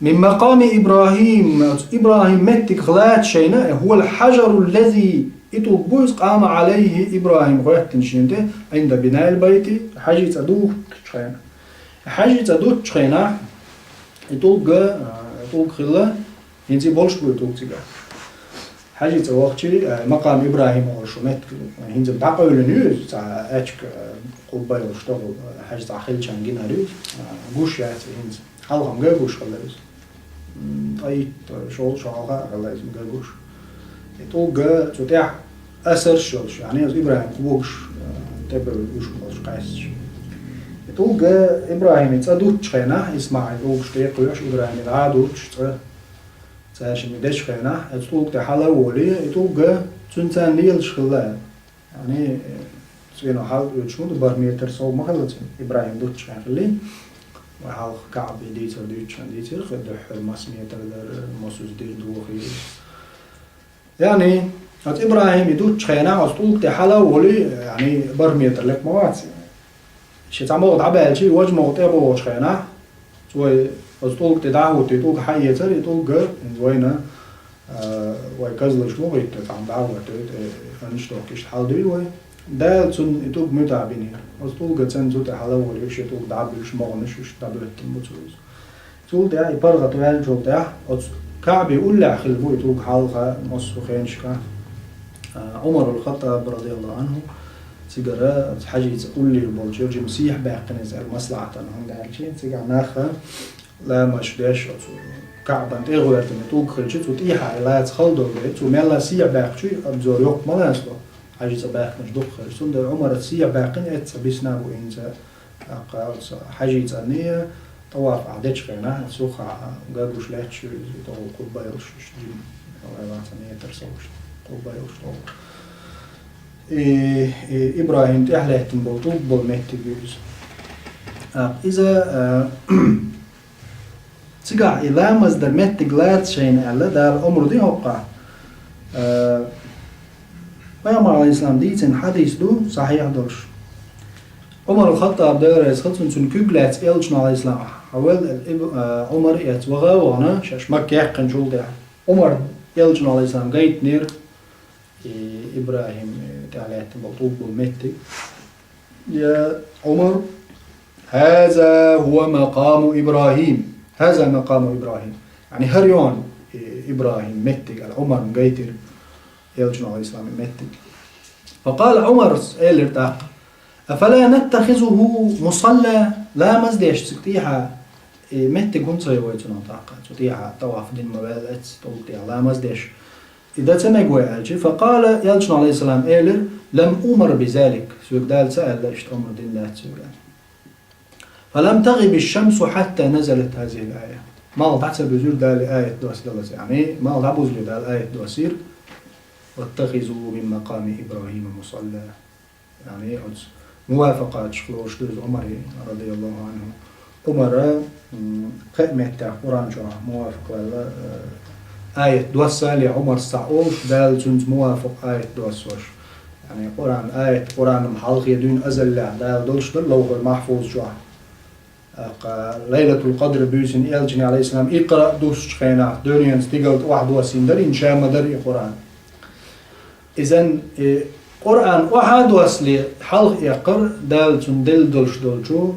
Мин макъами Ибрахим, оцу Ибрахим меттигах лаца шайна, хӀуал хьажарул лази, и тӀулг бу иза, къама Ӏалайхи, Ибрахим гӀоьттина шена тӀе, Ӏинда бинаил байти, хьаьжи цӀа духучу хенахь. Хьаьжи цӀа дуттучу хенахь, и тӀулг, а, тӀулг хилла, хӀинца и болуш бу и тӀулг цигахь. Хьаьжи цӀа вахчи, а, макъам Ибрахим олуш меттиг, хӀинца дӀакъевлина ю иза, цхьа аьчка, а, къубба йолуш тӀехула, а, хьаьжи цӀа хилчан гинар ю иза, а, гуш яц и хӀинца. Хьалха-м ган гуш хилла иза. М, ткъа итт, шовзткъа шо хьалха а хилла иза ган гуш. И тӀулг цу тӀехь асарш йолуш, яъни оцу Ибрахим когаш, а, тӀебевлла уьш болуш къаьсташ. И тӀулг Ибрахиме цӀа дуттучу хенахь, ИсмаӀил когаш тӀе а кхоьхьуш, Ибрахиме дӀа а дуттуш цӀа, цаьршимма дечу хенахь, оцу тӀулга тӀе хьала а волий, и тӀулг цуьнан царна лелаш хилла аьлла. Яъни, цӀено хьалха оьцуш хӀунда бархӀ метр сов ма хилла цуьнан, Ибрахим дуттучу хенахь хилли. Вай хьалха КаӀби дийцар дуьйцучу хенахь дийцира, кхин дуьххьара масса метр дара, массаза дира дохий. Яъни, оцу Ибрахиме дуттучу хенахь оцу тӀулга тӀе хьала а волий, яъни, бархӀ метр лекха ма вац. Шен цхьа могӀа дӀабаьлчи, важа могӀа тӀе а богӀучу хенахь, цо и оцу тӀулга тӀе дӀахӀуттий, тӀулг хьаэцар, и тӀулг вайна, а, вай козлаш ма гӀитта, тӀаккха дӀа а гӀоьттуьйту, э, аннаш дохкуш хьалдуьй вай. Дала цунна и тӀулг муьтӀахь бинийра. Оцу тӀулга царна цу тӀе хьала а волий, шен тӀулг дӀабуьллуш, могӀанаш уьш дӀабоьттина бу цо иза. Цул тӀаьхьа и паргӀат ваьллачул тӀаьхьа оцу КаӀби уллехь хилла бу и тӀулг хьалха массо а хенашкахь. А, Ӏумарул Хаттаб, радияллаху Ӏанху, цигара оцу хьаьжица уллера болчу жима сехьа баьккхина иза аьлла маслахьатана, хӀунда аьлча цигахь нах ламазаш деш оцу КаӀбан тӀе а гӀоьртина тӀулг хилча, цу тӀехьа и лаца хала долу дела, цо мелла сехьа баьккхича, обзор йоккха ма лацало, хьаьжица баьккхинарш дукха хилча. Цундела Ӏумара сехьа баьккхина, эцца бисна бу хӀинца. ТӀаккха оцу хьаьжи цӀанний, тӀаваф ахь дечу хенахь, сухахь ган гуш лаьтташ ю иза, тӀехула къубба йолуш, иштта жима, вай вацахь метр совгӀат, къубба йолуш тӀехула. И, и ИбрахӀим тӀехь лаьттина болу тӀулг болу меттиг ю иза. ТӀаккха иза, а, цигахь и ламаз дар меттиг лаца шайна аьлла, Дала омра ди хӀокхахь. А, Пайхамар, алейхиссалам, дийцина хьадис ду, сахьихь долуш. Ӏумар аль-Хаттаб, Дела реза хуьлда цунна, цуьнан куьг лаьцна элчано, алейхиссалам, хьавелла, иб-, а, Ӏумар эцна ваха а вахана, шаьш Макка яьккхинчул тӀаьхьа. Ӏумар элчано, алейхиссалам, гайтинера и ИбрахӀим, э, тӀехь лаьттина болу тӀулг болу меттиг. Я Ӏумар, хаза хӀува макъаму ИбрахӀим. Хаза макъаму ИбрахӀим. Яъни хӀара ю хьуна, э, ИбрахӀим меттиг, аьлла, Ӏумарна гайтира элчано, алейхиссалам, меттиг. Факъала Ӏумар, элира тӀаккха: «Афала наттахизуху мусалла?» Ламаз деш цига тӀехьа И меттиг хӀунда ца йо вай цунах тӀаккха? Цу тӀехьа тӀаваф дина ма ваьлла эцца, тӀулг тӀехьа ламаз деш. И дан ца мег вай аьлча, факъала, элчано, алейхиссалам, элира: «Лам умар бизалик», соьга Дала ца аьлла, иштта омра дина дац соьга. «Фалам тагъиб аш-шамсу хьатта назалат хазихил ая». Малх дӀа ца буьзура Дала аят доссадалца, яъни, малх дӀабузале Дала аят доссийра: «Ваттахизу мин макъами Ибрахима мусалла». Яъни, оцу мувафакъаташ лоруш ду иза Ӏумаре, радияллаху анху. Ӏумара, м, кхин а меттехь Къуръан чохь мувафакъ ваьлла, э, аят доссале Ӏумарс цхьаъ волуш, Дала цуьнца мувафакъ аят доссош. Яъни, Къуръан аят, Къуръан-м хьалхе дуьйна азаллехь Дала долуш дара Лавхьул-Махьфуз чохь. ТӀаккха Лайлатул-Къадр буьйсина элчане, алейхиссалам, икъра дуссучу хенахь, дуьненан стигала тӀе охьадоссийна дара, инша ма дара и Къуръан. Изан, э, Къуръан охьа а доссале, хьалха эккхар Дала цунна делла долуш долчу,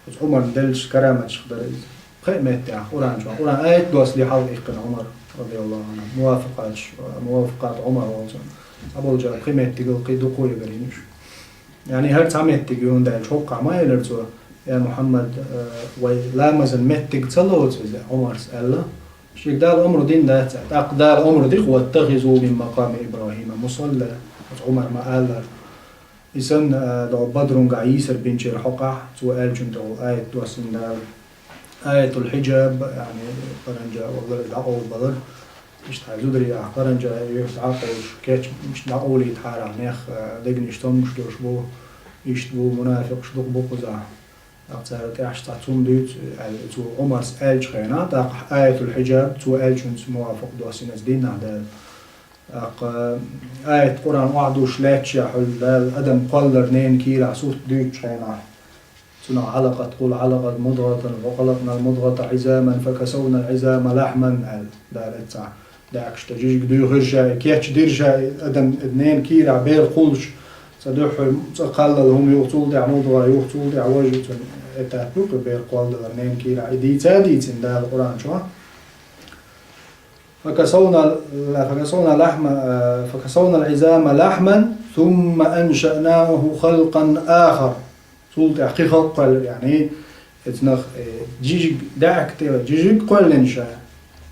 оцу Ӏумарна деллачу караматех дара иза. Кхин а меттехь, Къуръан чохь, Къуръан аят доссале хьалха иккхина Ӏумар, радияллаху анху, мувафакъаташ, мувафакъат Ӏумар волчу. Цхьаболчара кхин меттигал кхин дукха ягарйина уьш. Яъни, хӀара цхьа меттиг ю, хӀунда аьлча хӀокхахь ма элира цо: «Я Мухьаммад, э, вай ламазан меттиг ца лоцу иза Ӏумарс», аьлла. Шега Дала омра дина дац, тӀаккха Дала омра дира: «Ваттахизу мин макъами Ибрахима мусалла». Оцу Ӏумара ма-аллара. И санна, а, догӀу Бадрун гӀа йийсар бинчеран хьокъехь, цо аьллачун тӀехула аят доссийна Дала. Аятул хьиджаб, яъни, паранжа валлара дӀакъовлабалар. Иштта хьайн зударий ахь паранжа юьхь дӀакъовлуш, кечам иштта дӀакъовлийтахьара нах, а, дегнаш цомгуш долуш бу, иштта бу, мунафикъаш дукха бу кхузахь. ТӀаккха цара тӀехьашца цунна дуьйцу, аьлла, цо Ӏумарс аьллачу хенахь, тӀаккха аятул хьиджаб, цо аьллачунца мувафакъ доссийна иза дийнахь Дала. ТӀаккха аят Къуръан охьадуссуш лаьтташехь, хьуьлла Дала адам кхоллар ненан кийрахь сурт дуьйцучу хенахь, цунах: «Ӏалакъат, къул Ӏалакъат мудгӀатан, ва халакънал мудгӀата Ӏизаман, фа касавнал Ӏизама лахьман», аьлла Дала эццахь. ДаьӀахкаш тӀе жижиг дуьйхира ша, кечдира ша, адам ненан кийрахь бер кхуллуш, цкъа дуьххьара цкъа кхаллал хӀума юха цул тӀаьхьа мудгӀа, юха цул тӀаьхьа важа, цуьнан этап ю кху бер кхоллалар ненан кийрахь. И дийца а дийцина Дала Къуръан чохь. «Факасавна, факасавна лахма, э, факасавна ал-Ӏизама лахман, сумма аншаънаху халкъан ахар». Цул тӀаьхьа кхин халкъ кхоьллира, яъни, эцнах, э, жижиг даьӀахка тӀе, жижиг кхоьллина ша.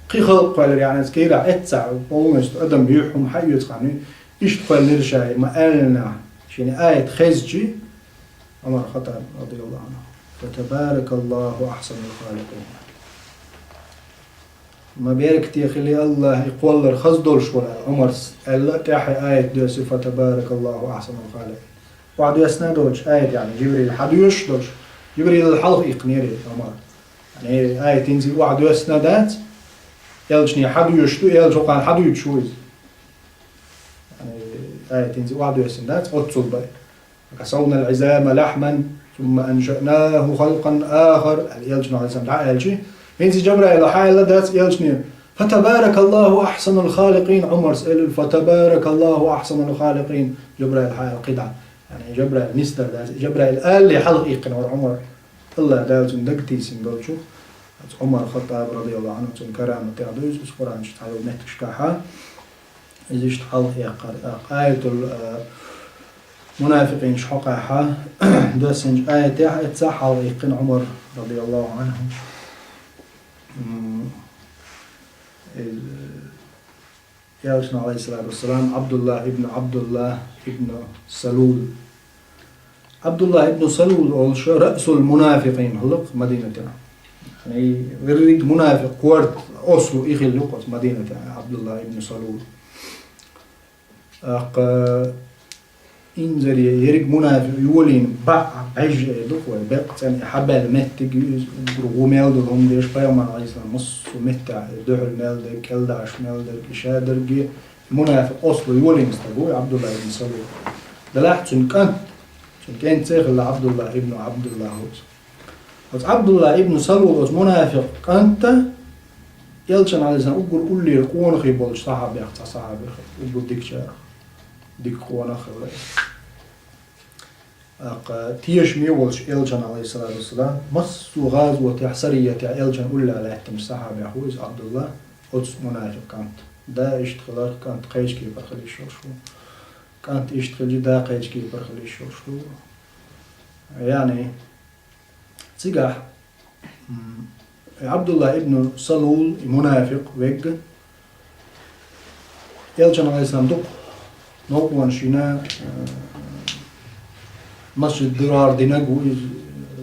Кхин халкъ кхоьллира, яъни, эцу кийрахь эццахь полностью адам юьхь хӀума хьаоьцу хан, иштта кхоьллира ша, ма аьллинехь, шена аят хезчи, Ӏумар Хаттаб, радияллаху анху: «Фатабаракаллаху ахсанул халикъин». Ма беркате хили АллахӀ, и кхоллар хаза долуш вара, аьлла Ӏумарс, аьлла, тӀаьхье аят доьссира: «Фатабаракаллаху ахсанул халикъин». Охьадоьссина долчу аят, яъни Жибрил хьадоьшуш долуш, Жибрил хьалха иккхинера Ӏумар. Яъни аят хӀинца охьадоьссина дац, элчане хьадоьшуш ду, элча хӀокхарна хьадуьйцуш ву иза. Яъни аят хӀинца охьадоьссина дац, оццул бай. «Факасавна ал-Ӏизама лахьман, сумма аншаънаху халкъан ахар», аьлла, элчано, алейхиссалам, дӀааьлчи, хӀинца Жабраила хьааьлла дац элчане: «Фатабаракаллаху ахсанул халикъин», Ӏумарс элира: «Фатабаракаллаху ахсанул халикъин». Жабраил хьааьлла кхидӀа. Яъни Жабраил нисдар дац. Жабраил алале хьалха иккхина вара Ӏумар. АллахӀ Дала цунна дагатийсина долчу, оцу Ӏумар Хаттаб, радияллаху анху, цуьнан караматех ду иза, иза Къуръан чу цхьайолу меттигашкахьа. Иза иштта хьалха эккхар, а, аятул, а, мунафикъинаш хьокъехьа доьссинчу аятехь эццахь хьалха иккхина Ӏумар, радияллаху анху. М, иза, элчано, алейхиссалату вассалам, Абдуллах ибн Абдуллах ибн Салул. Абдуллах ибн Салул олуш раъсул мунафикъин хӀаллакх Мадинатехь. Яъни, верриг мунафикъ корта ослу и хилла ю кхуьнца Мадинатехь, Абдуллах ибн Салул. ТӀаккха инзаре ерриг мунафикъ йолийна баъ бӀаьжжа эр ду-кх вай, беккъа цӀена и хьабаьлла меттиг ю иза, уггар гӀу мел долу хӀума деш, пайхамар, алейхиссалам, массо а меттехь, дуьхьал мел дерг, кӀелдахьаш мел дерг, и ша дерг, и мунафикъ ослу йолийна стаг ву и Абдулла ибн Салул. Делахь цуьнан кӀант, цуьнан кӀентий а хилла Абдулла ибн Абдулла ву иза. Оцу Абдулла ибн Салул оцу мунафикъ кӀанта, элчан, алейхиссалам, уггар уллера къонахий болчу сахьабех цхьа сахьаби хилла, уггар дикачарах. Дика къонах хилла. ТӀаккха тешаме волчу элчан, алейхиссалату вассалам, массо а гӀазотехь, сариятехь элчан уллехь лаьттинчу сахьабех ву иза Абдулла, оцу мунафикъ кӀант. Да иштта хиларх, кӀант кхечу кепара хила йиш йолуш ву. КӀант иштта хилча, да кхечу кепара хила йиш йолуш ву. Яъни, цигахь, м, Ӏабдуллахь ибн Салул, и мунафикъ вегга, Элчан, алейхиссалам, дукха новкъонаш йина, э, Масжид Дирар динаг ву иза,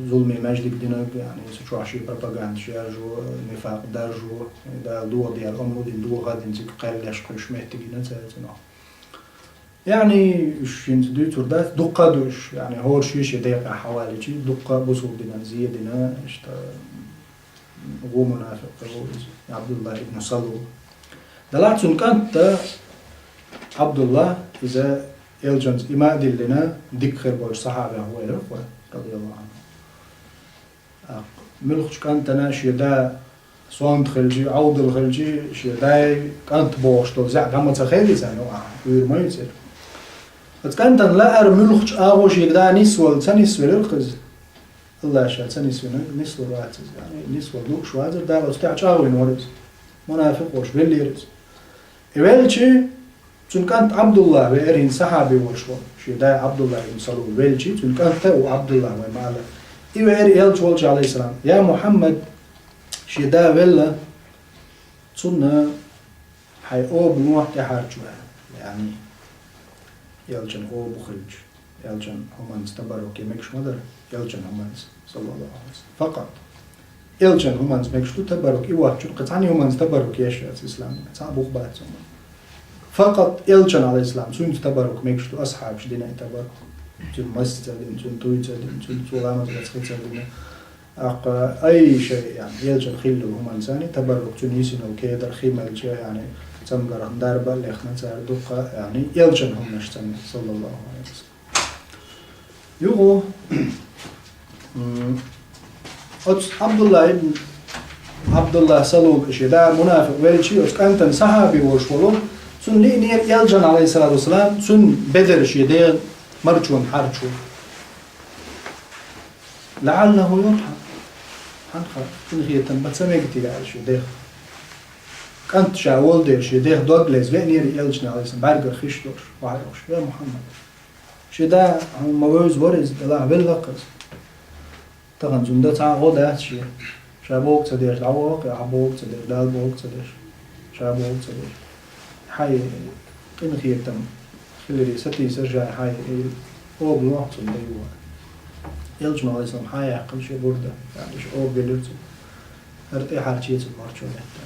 зуламе маьждиг динаг, яъни, цу чохь шен пропаганда яржо, нифакъ даржо, Дала догӀа дер омра дина, догӀа дина цига кхел деш кхуьйсуш меттиг йина цаьрца нах. Яъни, уьш хӀинца дуьйцур дац, дуккха а ду уьш, яъни, хӀора шен-шен декъехь хьавалличи, дуккха а бусулба динан зе дина, иштта, ву мунафикъ ву иза, Ӏабдуллахь ибн Салул. Делахь цуьнан кӀант Ӏабдуллахь, иза Элчанца иман а диллина, дика хир болчу сахьабех ву элира вай, радияллаху Ӏанху. ТӀаккха муьлххачу кӀантана шен да сонта хилчи, Ӏовдал хилчи, шен дай кӀант бохуш долу зӀе дӀа ма ца хели царна юкъахь, уьйр ма ю церан. Оцу кӀантана лаьара муьлххачу агӀор шен да нисвала ца нисвелира иза. Аллахь ша ца нисвина, нислур вац иза. Нисвала лууш вацара, Дала оцу тӀехь чӀагӀвина вара иза. Мунафикъ волуш веллера иза. И велчи, цуьнан кӀант Ӏабдуллахь веара, хӀинца сахьаби волуш вара. Шен да Ӏабдуллахь ибн Салул велчи, цуьнан кӀант а ву Ӏабдуллахь вай ма-аллара. И веара Элча волчу, алейхиссалам: «Я Мухьаммад, шен да велла, цунна хьайн обано тӀехьарчо», яъни, Элчан оба хилча. Элчан хӀуманца табаррук е мегаш ма дара, Элчан хӀуманца, саллаллаху Ӏалайхи ва саллам. Факъат. Элчан хӀуманца мегаш ду табаррук, и воцчунна кхин цхьанна хӀуманца табаррук еш яц ислам динехь, цхьа а бух бац хӀума. Факъат Элчан, алейхиссалам, цуьнца табаррук мегаш ду, асхьабаш дина и табаррук. Цуьнан мас ца дина, цуьнан туй ца дина, цуьнан цо ламаз бац хи ца дина. ТӀаккха Ӏайша, яъни, Элчан хилла хӀуманца, яъни, табаррук, цуьнан йисина кедар хи мелча, яъни, цамгарх дарба а лехна цара дуккха, яъни, Элчан хӀуманаш царна, саллаллаху Ӏалайхи ва саллам. Юха, м, оцу Ӏабдулла ибн, Ӏабдулла Салул шен да мунафикъ велчи, оцу кӀантана сахьаби волуш волу, цунна лиънера Элчан, алейхиссалату вассалам, цуьнан бедар шен дегӀан марчонан хьарчо. «ЛаӀаллаху юрхьам». Хьан хаьа, къинхетам бан ца мега те аьлла шен дегӀ. КӀант ша волу дела шен дегӀ дог леза веанера Элчан, алейхиссалам, бӀаьргара хиш долуш, охьайохуш: «Я Мухьаммад». Шен да хьуна ма вевза вара иза, делахь велла-кх иза. Тахана цуьнан дан цхьа а гӀо дац шен. Ша бохург ца деш, дӀаваха-кх, ахь бохург ца деш, Дала бохург ца деш, ша бохург ца деш. Хьайн къинхетам хиларе сатийсар ша хьайн, и оба лохьа цунна дан юха. Элчано, алейхиссалам, хьан яьккхина шен бурда, яъни, ша оба велира цунна. ХӀара тӀехьарче цунна марчо метта.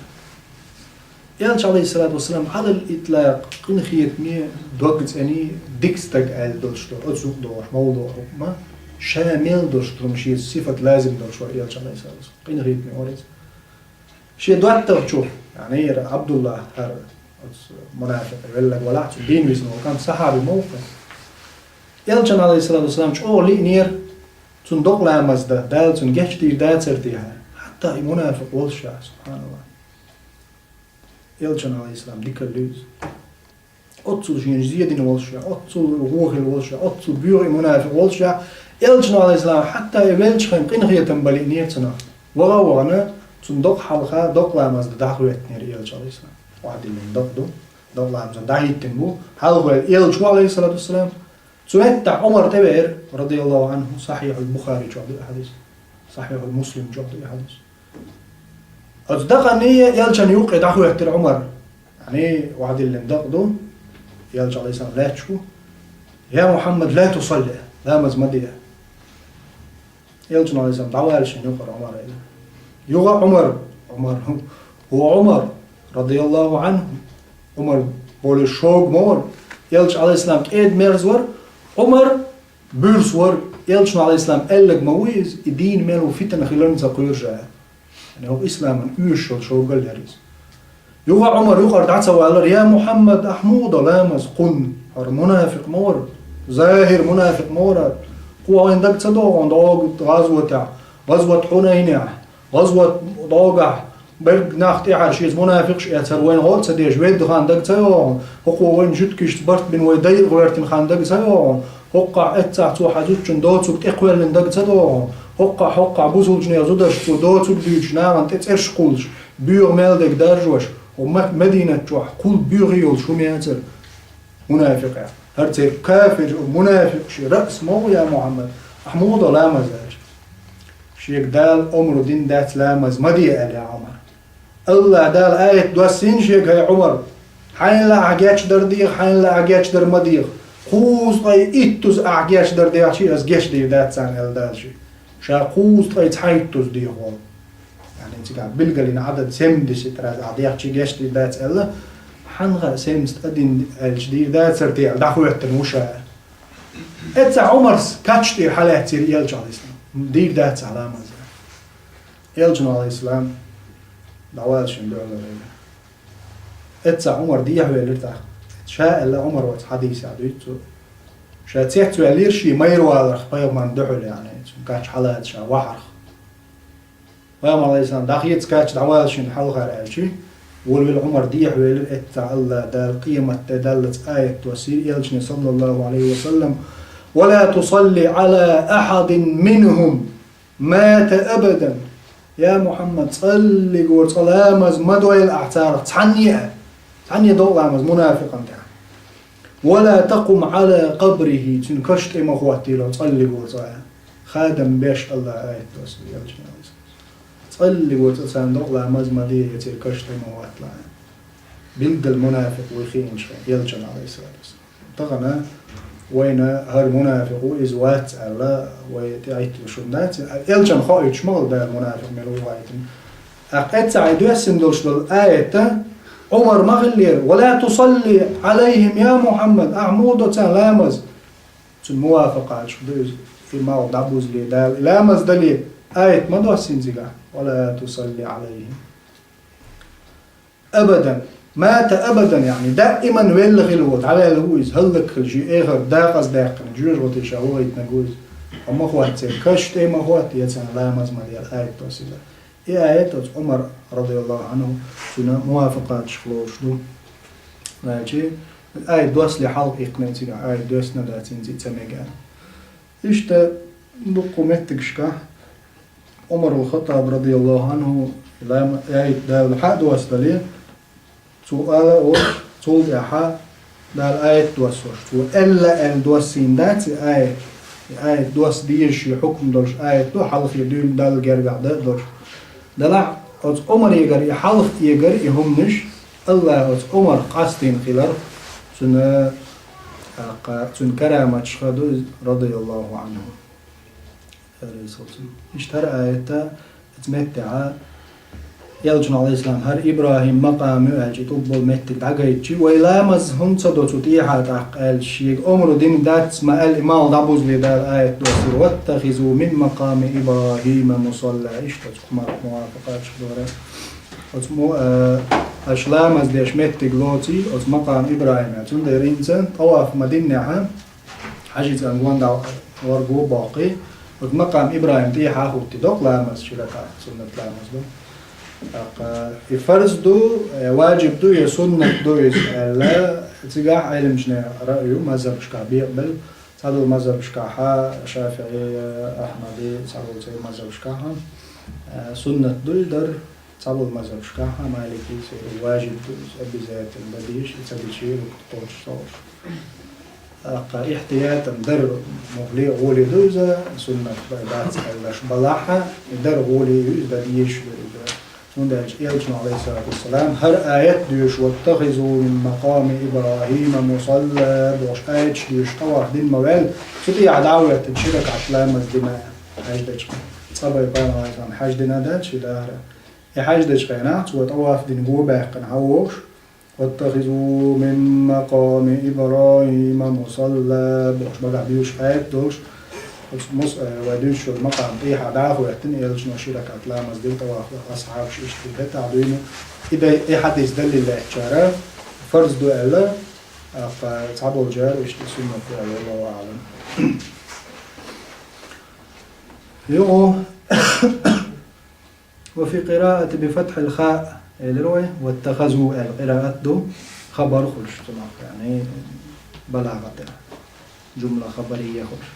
Элча, алейхиссалату вассалам, Ӏалал итлакъ, къинхетаме, дог цӀене, дика стаг аьлла долуш долу, оцу юкъа догӀуш, мовла догӀу хӀукма, ша мел долуш долу шен сифат лазим долуш вара Элча, алейхиссалату вассалам. Къинхетаме вара иза. Шен доттагӀчух, яъни, хӀара Ӏабдулла, хӀара оцу мунафикъ велларг валахь, цу дийна висина волу кӀант сахьаби ма ву-кх. Элчан, алейхиссалату вассалам, чӀогӀа лиънера, цунна докъа ламаз дан, Дала цунна гечдийр дацара техьа. Хьатта и мунафикъ волуш ша, субханаллахь. Элчан, алейхиссалам, дикалла ю иза. Оццул шена зе дина волуш ша, оццул вон хилла волуш ша, оццул боьха и мунафикъ волуш ша, Элчано, алейхиссалам, хьатта и веллачхьана къинхетам бан лиънера цунах. Ваха а вахана, цунна докъа хьалха, докъа ламаз дан дӀахӀоьттинера Элча, алейхиссалам. Охьадиллина докъа ду, докъа ламаз дан дӀахӀиттина бу. Хьалха ваьлла Элча ву, алейхиссалату вассалам. Цу метта Ӏумар тӀевеара, радияллаху Ӏанху, Сахьихьул Бухари чохь ду и хьадис. Сахьихьул Муслим чохь ду и хьадис. Оцу дакъане Элчан юккъе дӀахӀоьттира Ӏумар. Яъни, охьадиллина дакъа ду, Элча, алейхиссалам, лаьтташ ву: «Я Мухьаммад, ла тусалли, ламаз ма де». Элчано, алейхиссалам, дӀаваьлла шена юкъара Ӏумар аьлла. Юха Ӏумар, Ӏумар, хӀу Ӏумар, радияллаху Ӏанху, Ӏумар болуш шога ма вара. Элча, алейхиссалам, кӀеда-мерза вара, Ӏумар буьрса вара. Элчано, алейхиссалам, аьлларг ма ву иза, и дийна мел ву фитна хиларна ца кхоьруш а. Яъни, хӀокху исламан оьшуш йолу шовгал яра иза. Юха Ӏумар юкъара дӀа ца валлара: «Я Мухьаммад, ахь муха до ламаз кхунна? ХӀара мунафикъ ма вара, захӀир мунафикъ ма вара. Кхо вайна дага ца догӀу хьуна дӀогу гӀазотехь, гӀазот Хьунайнехь, гӀазот дӀогахь, берг нах тӀаьхьара шеца мунафикъаш эцар вайна гӀо а ца деш, ведда хан дага ца йогӀу хьуна? ХӀокхо вайна жуьгташца барт бина вай дайа гӀоьртина хан дага ца йогӀу хьуна? ХӀокхахь эццахь цо хьан зудчун доцург тӀекхоьллина дага ца догӀу хьуна? ХӀокхахь, хӀокхахь бусулбанех зударшца цо доцург дуьйцуш, нахана тӀе цӀераш кхуллуш, боьха мел дерг даржош, хӀокху Мак-, Мединат чохь кхул боьха йолуш хӀума яцара мунафикъех. ХӀара церан кафир, мунафикъ шен раъс ма ву, я Мухьаммад, ахь муха до ламаз?» аьлча. Шега Дала омра дина дац ламаз ма де аьлла Ӏумара. АллахӀа Дала аят доссийна шега: хӀай Ӏумар, хьайна лаахь гечдар деха, хьайна лаахь гечдар ма деха. Кхузткъе иттуза ахь гечдар дехча, аз гечдийр дац царна аьлла Дала шега. Ша кхузткъе цхьайттуза дехар. Яъни цигахь билгалдина Ӏадад семьдесят раз ахь дехча гечдийр дац аьлла, хьанга семьдесят один аьлча дийр дацар те аьлла дӀахӀоьттина ву ша. Эццахь Ӏумара кач тӀера хьалаьцира элча, Ӏалайхиссалам. Дийр дац ахь ламаз. Элчано, Ӏалайхиссалам, дӀавала шийна дуьхьал. Эццахь Ӏумар дехьавелира тӀаккха. Ша аьлла Ӏумара оцу хьадисехь дуьйцу. Ша цецваьллера шен майра валарх пайхамарна дуьхьал, яъни, цуьнан кач хьалаца ша вахьарх. Пайхамар, Ӏалайхиссалам, дӀахеца кач дӀавала шийна хьалхара аьлча, волавелла Ӏумар дехьавелира, эццахь АллахӀа Дала къематде даллалц аят доссийра элчане, саллаллахӀу Ӏалайхи ва саллам: «ولا تصل على أحد منهم مات أبدا». Я Мухьаммад, цкъа а цкъа ламаз ма дойла ахь царах цхьанне а, цхьанне докъа ламаз мунафикъан тӀехь. «ولا تقم على قبره», цуьнан каш тӀе ма хӀоттийла цкъа а цкъа. Хадам беш АллахӀа аят доссийра элчане. Цкъа а цкъа царна докъа ламаз ма де, церан каш тӀе ма хӀотталахь. Билггал мунафикъ вуй хиъначу хенахь, элчанна, Ӏалайхиссалату вассалам. Тахана вайна хӀара мунафикъ ву, иза вац аьлла, вай тӀеӀитталуш хӀума дац. Элчанна хоуьйтуш ма хилла Дала мунафикъ мила ву хьаьжна. ТӀаккха эццахь доьссина долуш долу аят, Ӏумар ма хиллера: «ولا تصل عليهم يا محمد», ахь муха до царна ламаз? Цуьнан мувафакъаташ ду иза, и малх дӀабузале Дала, ламаз дале, аят ма доссийна цигахь: «ولا تصل عليهم أبدا مات أبدا», яъни, даиман велла хилла ву, дӀаваьлла ву иза, хӀаллакьхилла, шен эхарт декъаза даьккхина, жоьжахате ша вахийтинарг ву иза. Амма ма хӀотта церан каш тӀе ма хӀотта, я царна ламаз ма дела аят доссийла. И аят оцу Ӏумар, радияллаху Ӏанху, цуьнан мувафакъаташка лоруш ду. Значит, аят доссале хьалха иккхина цигахь, аят доьссина дац, хӀинца и ца мега. Иштта дуккха меттигашкахь Ӏумар ал-Хаттаб, радияллаху Ӏанху, лама аят Дала хьа а доссадале, цо ала олуш, цул тӀаьхьа Дала аят доссош. Цо аьлла аьлла доссийна дац и аят. И аят досса дезаш, и хьукм долуш аят ду, хьалхе дуьйна Далла гергахь дан а долуш. Делахь оцу Ӏумарегара и хьалха эгара и хӀуманаш, АллахӀа оцу Ӏумарх къастийна хилар, цуьнан, тӀаккха цуьнан караматашха ду иза, радияллаху Ӏанху. Иштта хӀара аятта, оцу меттехь, элчано, Ӏалайхиссалам, хӀара ИбрахӀим макъам ю аьлча, и тӀулг болу меттиг дӀагайтчи, вай ламаз хӀунда ца до цу тӀехьа тӀаккха аьлча, шега омра дина дац ма аьлла, и малх дӀабузале Дала аят доссийра: «واتخذوا من مقام إبراهيم مصلى». Иштта оцу Ӏумарх мувафакъаташ дора. Оцу мо-, а, аша ламаз деш меттиг лоций, оцу макъам ИбрахӀима. Цундела хӀинца тӀаваф ма динехьа, ХьаьжцӀенна гондал варго а боккхий, оцу макъам ИбрахӀим тӀехьа а хӀуттий, доккха ламаз, ши ракаӀат суннат ламаз ду. ТӀаккха и фарз ду, я ваджиб ду, я суннат ду иза аьлла, цигахь Ӏеламчане раъй ю мазхӀабашкахь бекъабелла, цхьадолу мазхӀабашкахьа, ШафиӀи, Ахьмади, цхьадолу церан мазхӀабашкахьа, э, суннат ду и дар. Цхьаболу мазхӀабашкахьа, Маликийцеран, важиб ду иза, обязательно дан дезаш, и ца дичи рукн кхочуш ца луш. ТӀаккха ихтиятан дар мухӀли а гӀоле ду иза, суннат бац аьллаш балахьа, и дар гӀоле ю иза, дан дезаш ду иза. ХӀунда аьлча Элчано, Ӏалайхиссалату вассалам, хӀара аят доьшуш: «واتخذوا من مقام إبراهيم مصلى», бохуш аяташ доьшуш, тӀаваф дина ма ваьлла, цу тӀехьа дӀа а хӀоьттина, ши ракаӀат ламаз дина, хьаьждечу. Цкъа бай пайхамар хьаьждина дац ши дахара. И хьаьждечу хенахь цо тӀаваф дина го баьккхина хьан вогӀуш: «واتخذوا من مقام إبراهيم مصلى», бохуш, багахь дуьйцуш аят долуш, оцу мус-, э, вай дуьйцуш йолу макъам тӀехьа дӀа а хӀоьттина, Элчано ши ракаӀат ламаз дина тӀаваф, асхьабаш иштта хӀетахь дуьйна. И дай, и хьадис далил лаьцначара фарз ду аьлла, тӀаккха цхьаболчара иштта суннат ду аьлла, валлаху аӀлам. Югу. «وفي قراءة بفتح الخاء», элира вай, «واتخذوا» аьлла къираат ду, хабар хуьлуш цунах, яъни балагӀат тӀехь, жумла хабарийя хуьлуш.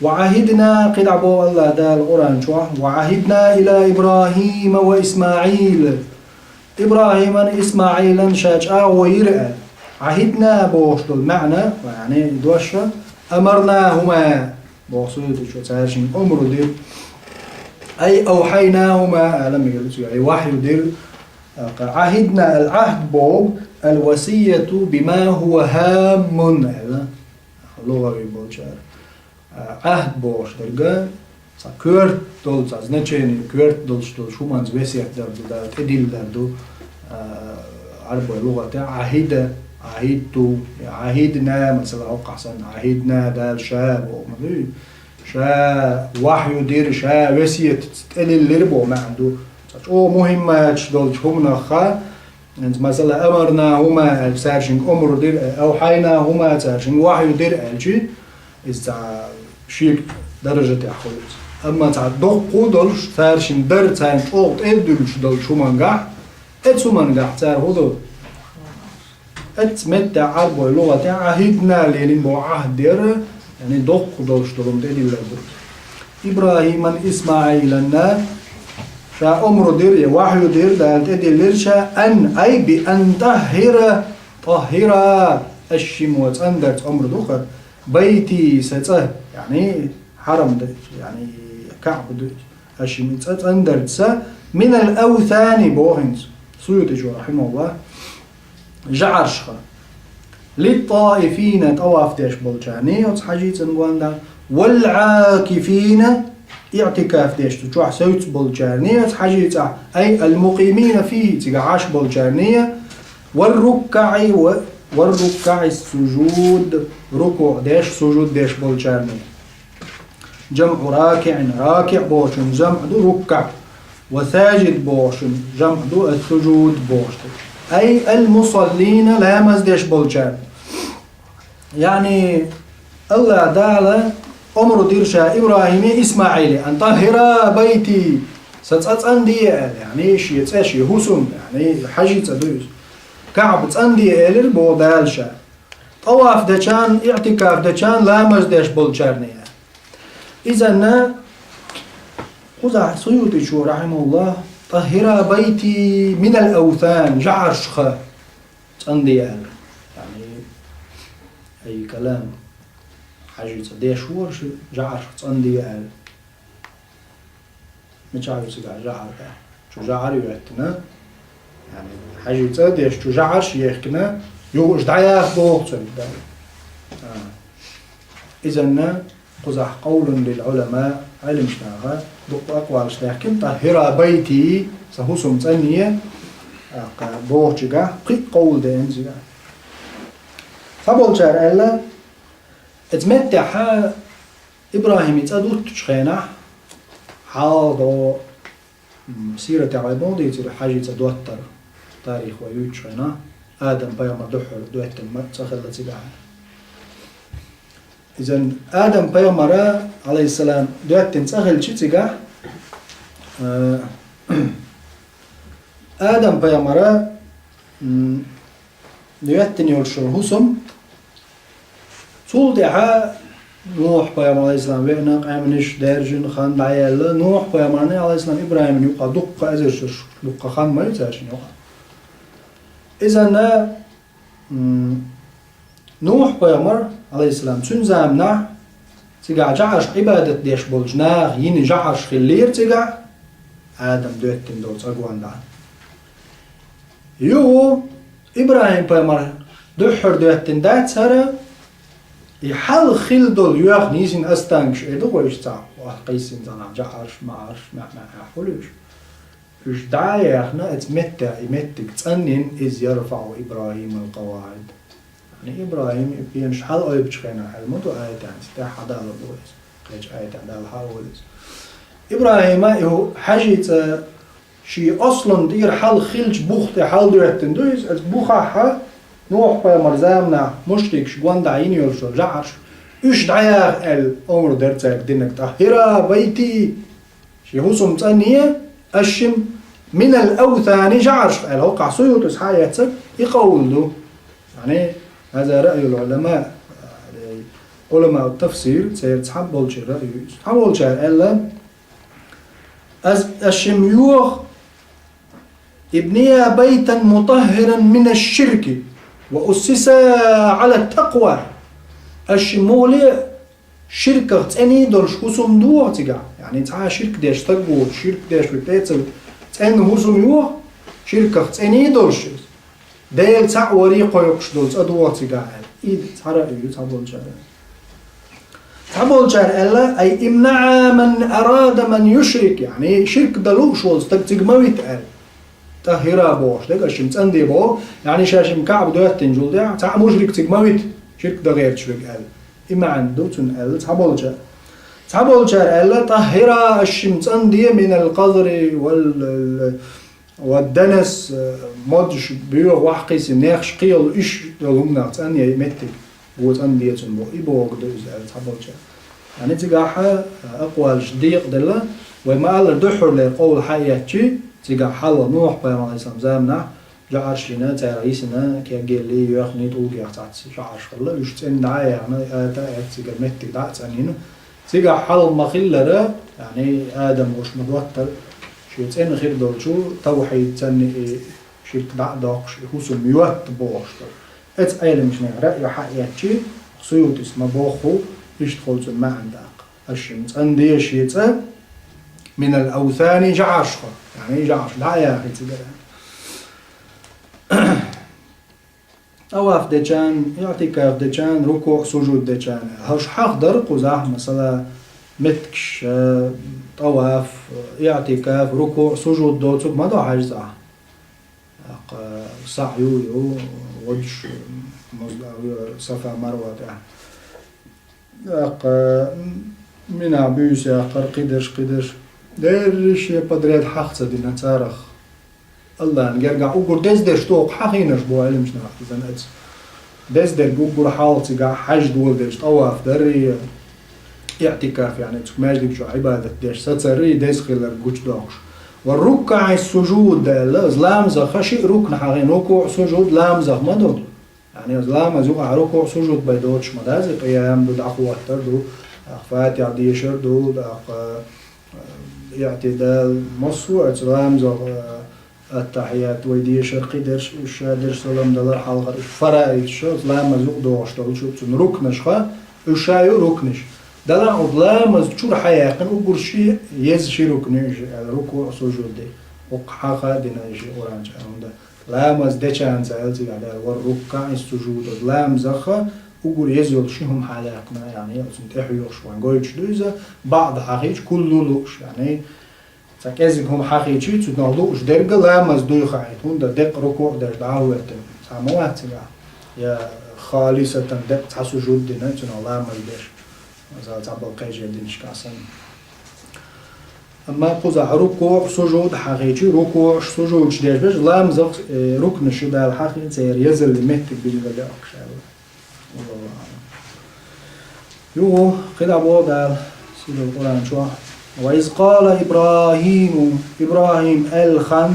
«وعهدنا», кхидӀа боху АллахӀ Дала Къуръан чохь: «وعهدنا إلى إبراهيم وإسماعيل». ИбрахӀиман, ИсмаӀилан ша чӀагӀо йира аьлла. «عهدنا» бохуш долу маьӀна, яъни дош, «أمرناهما» боху суьйртачо, цара шина омра дира. أي أوحيناهما, аьлла мегар ду цигахь, أي وحي дира, а, عهدنا, العهد боху, الوصية بما هو هام аьлла. ЛугӀави болчара. А, Ӏахд бохуш дерг, цхьа коьрта долу, цхьа значение коьрта долуш долу хӀуманца весет дар ду, Дала тӀедилла дар ду. А, Ӏарбой лугӀатехь Ӏахида, Ӏахидту, Ӏахидна, масала, хӀокхахь санна, Ӏахидна, Дала ша боху ма дуй. Ша вахью дира, ша весет тӀедиллира боху маьӀна ду. Цхьа чӀогӀа мухӀимматаш долчу хӀуманах ха, хӀинца, масала, амарна хӀума аьлча, цара шинга омра дира, э, авхьайна хӀума, цара шинга вахью дира аьлчи, иза цхьа шега даража тӀехь хуьлу иза. Амма цхьа доккху долуш, цара шинга дар, царна чӀогӀа тӀе а дуьллуш долчу хӀумангахь, эцу хӀумангахь цара хӀун ду? Эцу меттехь Ӏарбой лугӀатехь Ӏахидна лелийна боху Ӏахд дера, яъни доккху долуш долу хӀума тӀедиллар ду. إبراهيم وإسماعيل, ша омра дира, я вахью дира, Дала тӀедиллира ша, أن, أي بأن طهر, طهر, аш шимма цӀандарца омра ду хӀара, بيتي, сан цӀа, яъни хьарам ду, яъни КаӀба ду, аш шимма цӀа цӀандарца, من الأوثان боху хӀинца, Суютичо, рахьимахуллахӀ. ЖаӀаршха. للطائفين, тӀаваф деш болчарний, оцу хьажийцан гонда. والعاكفين, иӀтикаф деш цу чохь севц болчарний, оцу хьажийцахь, أي المقيمين فيه, цигахь Ӏаш болчарний. والركع و, والركع السجود, рукуӀ деш, сужуд деш болчарний. جمع راكع, ракиӀ бохучун жамӀ ду руккаӀ, ва сажид бохучун жамӀ ду ас-сужуд бохуш ду. أي المصلين, ламаз деш болчарна. Яъни, АллахӀ Дала омра дира ша ИбрахӀиме, ИсмаӀиле, أن طهرا بيتي, сан цӀа цӀанде аьлла, яъни шен цӀа, шен хӀусам, яъни хьажи цӀа ду иза. КаӀба цӀанде элира боху Дала ша. ТӀаваф дечарна, иӀтикаф дечарна, ламаз деш болчарна. Изанна кхузахь Суютичо, рахьимахуллахӀ, طهرا بيتي من الأوثان, жаӀаршха цӀанде аьлла. Яъни, ай калам, хьажи цӀа деш вара шу жаӀаршха цӀанде аьлла. Мичахь ю цигахь жаӀар тӀе? Чу жаӀар ю хӀоьттина. Яъни, хьажи цӀа деш, чу жаӀарш ехкина, юха уьш дӀаяха боху цунна. А. Изанна кхузахь قول للعلماء, Ӏеламнаха дуккха акъвалаш даьхкина, طهرا بيتي, сан хӀусам цӀанъе, а, кха бохучигахь, кхин а къовл деана цигахь. Цхьаболчара аьлла, эца меттехь ИбрахӀиме цӀа дуттучу хенахь, хьалха до, м, сиратехь вай боху дийцира хьажи цӀа доттар, тарих вай юьйцучу хенахь, Адам пайхамар дуьххьара доьттина ма-, цӀа хилла цигахь. Изан Адам пайхамара, Ӏалайхиссалам, доьттина цӀа хилча цигахь, э, Адам пайхамара, м, доьттина йолуш йолу хӀусам, цул тӀаьхьа Нухь-пайхамар, Ӏалайхиссалам, веана, къаьмнаш даьржина, хан дӀаяьлла, Нухь-пайхамарна, Ӏалайхиссалам, ИбрахӀимна юкъа дуккха эзар шераш, дуккха хан ма ю цаьршинна юкъа. Изанна, м, Нухь-пайхамар, Ӏалайхиссалам, цуьнан заманахь цигахь жаӀарш Ӏибадат деш болчу наха йина жаӀарш хиллера цигахь, Адам доьттина долу цӀа гонда. Юха ИбрахӀим-пайхамар дуьххьара доьттина дац хӀара, и хьалха хилла долу йоьхна йисина останкаш эр ду вайша цхьа, охьа кхийсина цхьа нах жаӀарш, маӀарш, маьӀ-маьӀ хьуьлуьйш. Уьш дӀа а яьхна, эца метта, и меттиг цӀанйина, إذ يرفع إبراهيم القواعد. Яъни ИбрахӀим и пенаш хьалаойбучу хенахь, хьал ма ду аятехь, тӀаьхьа дала бу иза. Кхечу аятехь Дала хьаолу иза. ИбрахӀима и хӀу-, хьажи цӀа шен ослан тӀера хьалха хиллачу бух тӀе хьаладоьттина ду иза, оцу бухахь Нухь-пайхамар заманахь мушрикаш гонда йина йолуш йолу жаӀарш, уьш дӀаяха аьлла, омра дара цаьрга динарг, طهرا بيتي. Шен хӀусам цӀанъе, аш шимма من الأوثان жаӀаршха аьлла, хӀокхахь Суютис схьаэцнарг и къовл ду. Яъни, هذا رأي العلماء, علماء التفسير, церан цхьаболчеран раъй ю иза. Цхьаболчара аьлла, аш, аш шимма йоха, ابنيا بيتا مطهرا من الشرك وأسسا على التقوى. Аш шимма муха ле Ширках цӀений долуш хӀусам ду ваха цигахь? Яъни цхьа а ширк деш стаг воцуш, ширк деш ву тӀе а ца, цӀена хӀусам ю ваха? Ширках цӀений долуш иза? Дела цхьаъ варий кхойкхуш долу цӀа ду ваха цигахь аьлла. И цхьа раъй ю цхьаболчара. Цхьаболчара аьлла, ай имнаӀа ман арада ман юшрик, яъни ширк дан лууш волу стаг цига ма вита аьлла. ТӀаххира бохуш дерг, аш шимма цӀанде боху, яъни ша шимма КаӀба доьттинчул тӀаьхьа, цхьа а мушрик цига ма вита, ширк дан гӀерташ верг аьлла. И маьӀна ду цуьнан аьлла цхьаболчара. Цхьаболчара аьлла, тӀаххира, аш шимма цӀанде, минал къазри вал, вал, вал данас, модаш боьха вахкхийси нехаш кхелу иш долу хӀуманах цӀанъе и меттиг. Го цӀанде цунна боху, и бохург ду иза аьлла цхьаболчара. Яъни цигахь а акъвалаш декъаделла, вай ма-аллара дуьххьарлера къовла хьаэцчи, цигахь хьалха Нухь-пайхамар Ӏалайхиссалам заманахь жӀараш йина, царах йисина, кегелли, йоьхний, тӀулгех цхьацца жӀараш хилла, уьш цӀена дӀа а яхна, ата а эцна цигара меттиг дӀа а цӀанйина. Цигахь хьалха ма-хиллара, яъни Адам уьш ма-доттара, шен цӀена хир долчу тавхьид цӀанъе и ширк дӀа а доккхуш, и хӀусам йотта бохуш долу. Эцу Ӏеламчу нехан раъй хьаэцчи, Суютис ма-бохху, иштта хуьлу цуьнан маьӀна тӀаккха. Аш шимма цӀанде шен цӀа, минал авсани, жӀарашха, яъни жӀараш дӀа а яхи цигара. ТӀаваф дечарна, иӀтикаф дечарна, рукуъ, сужуд дечарна. ХӀорш хьахдара кхузахь, масала, меттигаш, э, тӀаваф, иӀтикаф, рукуъ, сужуд доцург ма до хьаьжцӀахь. ТӀаккха саӀю ю, водуш, Музда-, Сафа, Марва тӀехь. ТӀаккха Мина буьйса яккхар, кхидерш, кхидерш. Дерриш я подряд хьах ца дина царах. Аллахьан гергахь уггар деза дерш доху хьахийнарш бу Ӏеламчу наха изан аьлла. Деза дерг уггар хьалха цигахь хьаьж доладелча тӀаваф дарри, иӀтикаф, яъни цу маьждиг чохь Ӏибадат деш сацарри, деза хилар гучудоккхуш. Ва руккаӀи сужуд аьлла, иза ламазах шиъ рукн хьахийна, рукуъ, сужуд ламазах ма ду. Яъни иза ламаз юкъахь рукуъ, сужуд бен доцуш ма дац, къиям ду, дӀахӀоттар ду, тӀаккха фатихьа дешар ду, тӀаккха, э, иӀтидал, массо а оцу ламазах, э, аттахьият вай дешар, кхидерш, уьш ша дерш, салам далар, хьалхара уьш фараидаш, ламаз юкъадогӀуш долчу цуьнан рукнашха, уьш ша ю рукнаш. Далахь оцу ламаз чуьра хьаяьккхина уггар ши еза ши рукн ю иза аьлла, рукуъ, сужуд де. Хьокху хьаха а дина иза Къуръан чу аьлла, хӀунда ламаз дечарна ца аьлла цигахь Дала, ва руккаӀи сужуд, оцу ламазах уггар еза йолу ши хӀума хьаяьккхина, яъни оцунна тӀехьоьхуш вайн гойтуш ду иза, баӀда хьахийча куллу лууш, яъни цхьа кӀезиг хӀума хьахийча, цунах лууш дерг ламаз дуй хаийта, хӀунда деккъа рукуъ деш дӀа а хӀоьттина, цхьа ма вац цигахь, я халисатан деккъа цхьа сужуд дина, цунах ламаз деш, масала, цхьаболу кхечу динашкахь санна. Амма кхузахь рукуъ, сужуд хьахийча, рукуъш, сужудаш деш берш ламазах, э, рукнаш ю Дала хьахийна, церан езаллин меттиг билгалъяьккхаш аьлла. Валлаху аӀлам. Юха, кхидӀа боху Дала, сийлахь Къуръан чохь: «Ва из къала ИбрахӀиму», ИбрахӀим аьлла хан,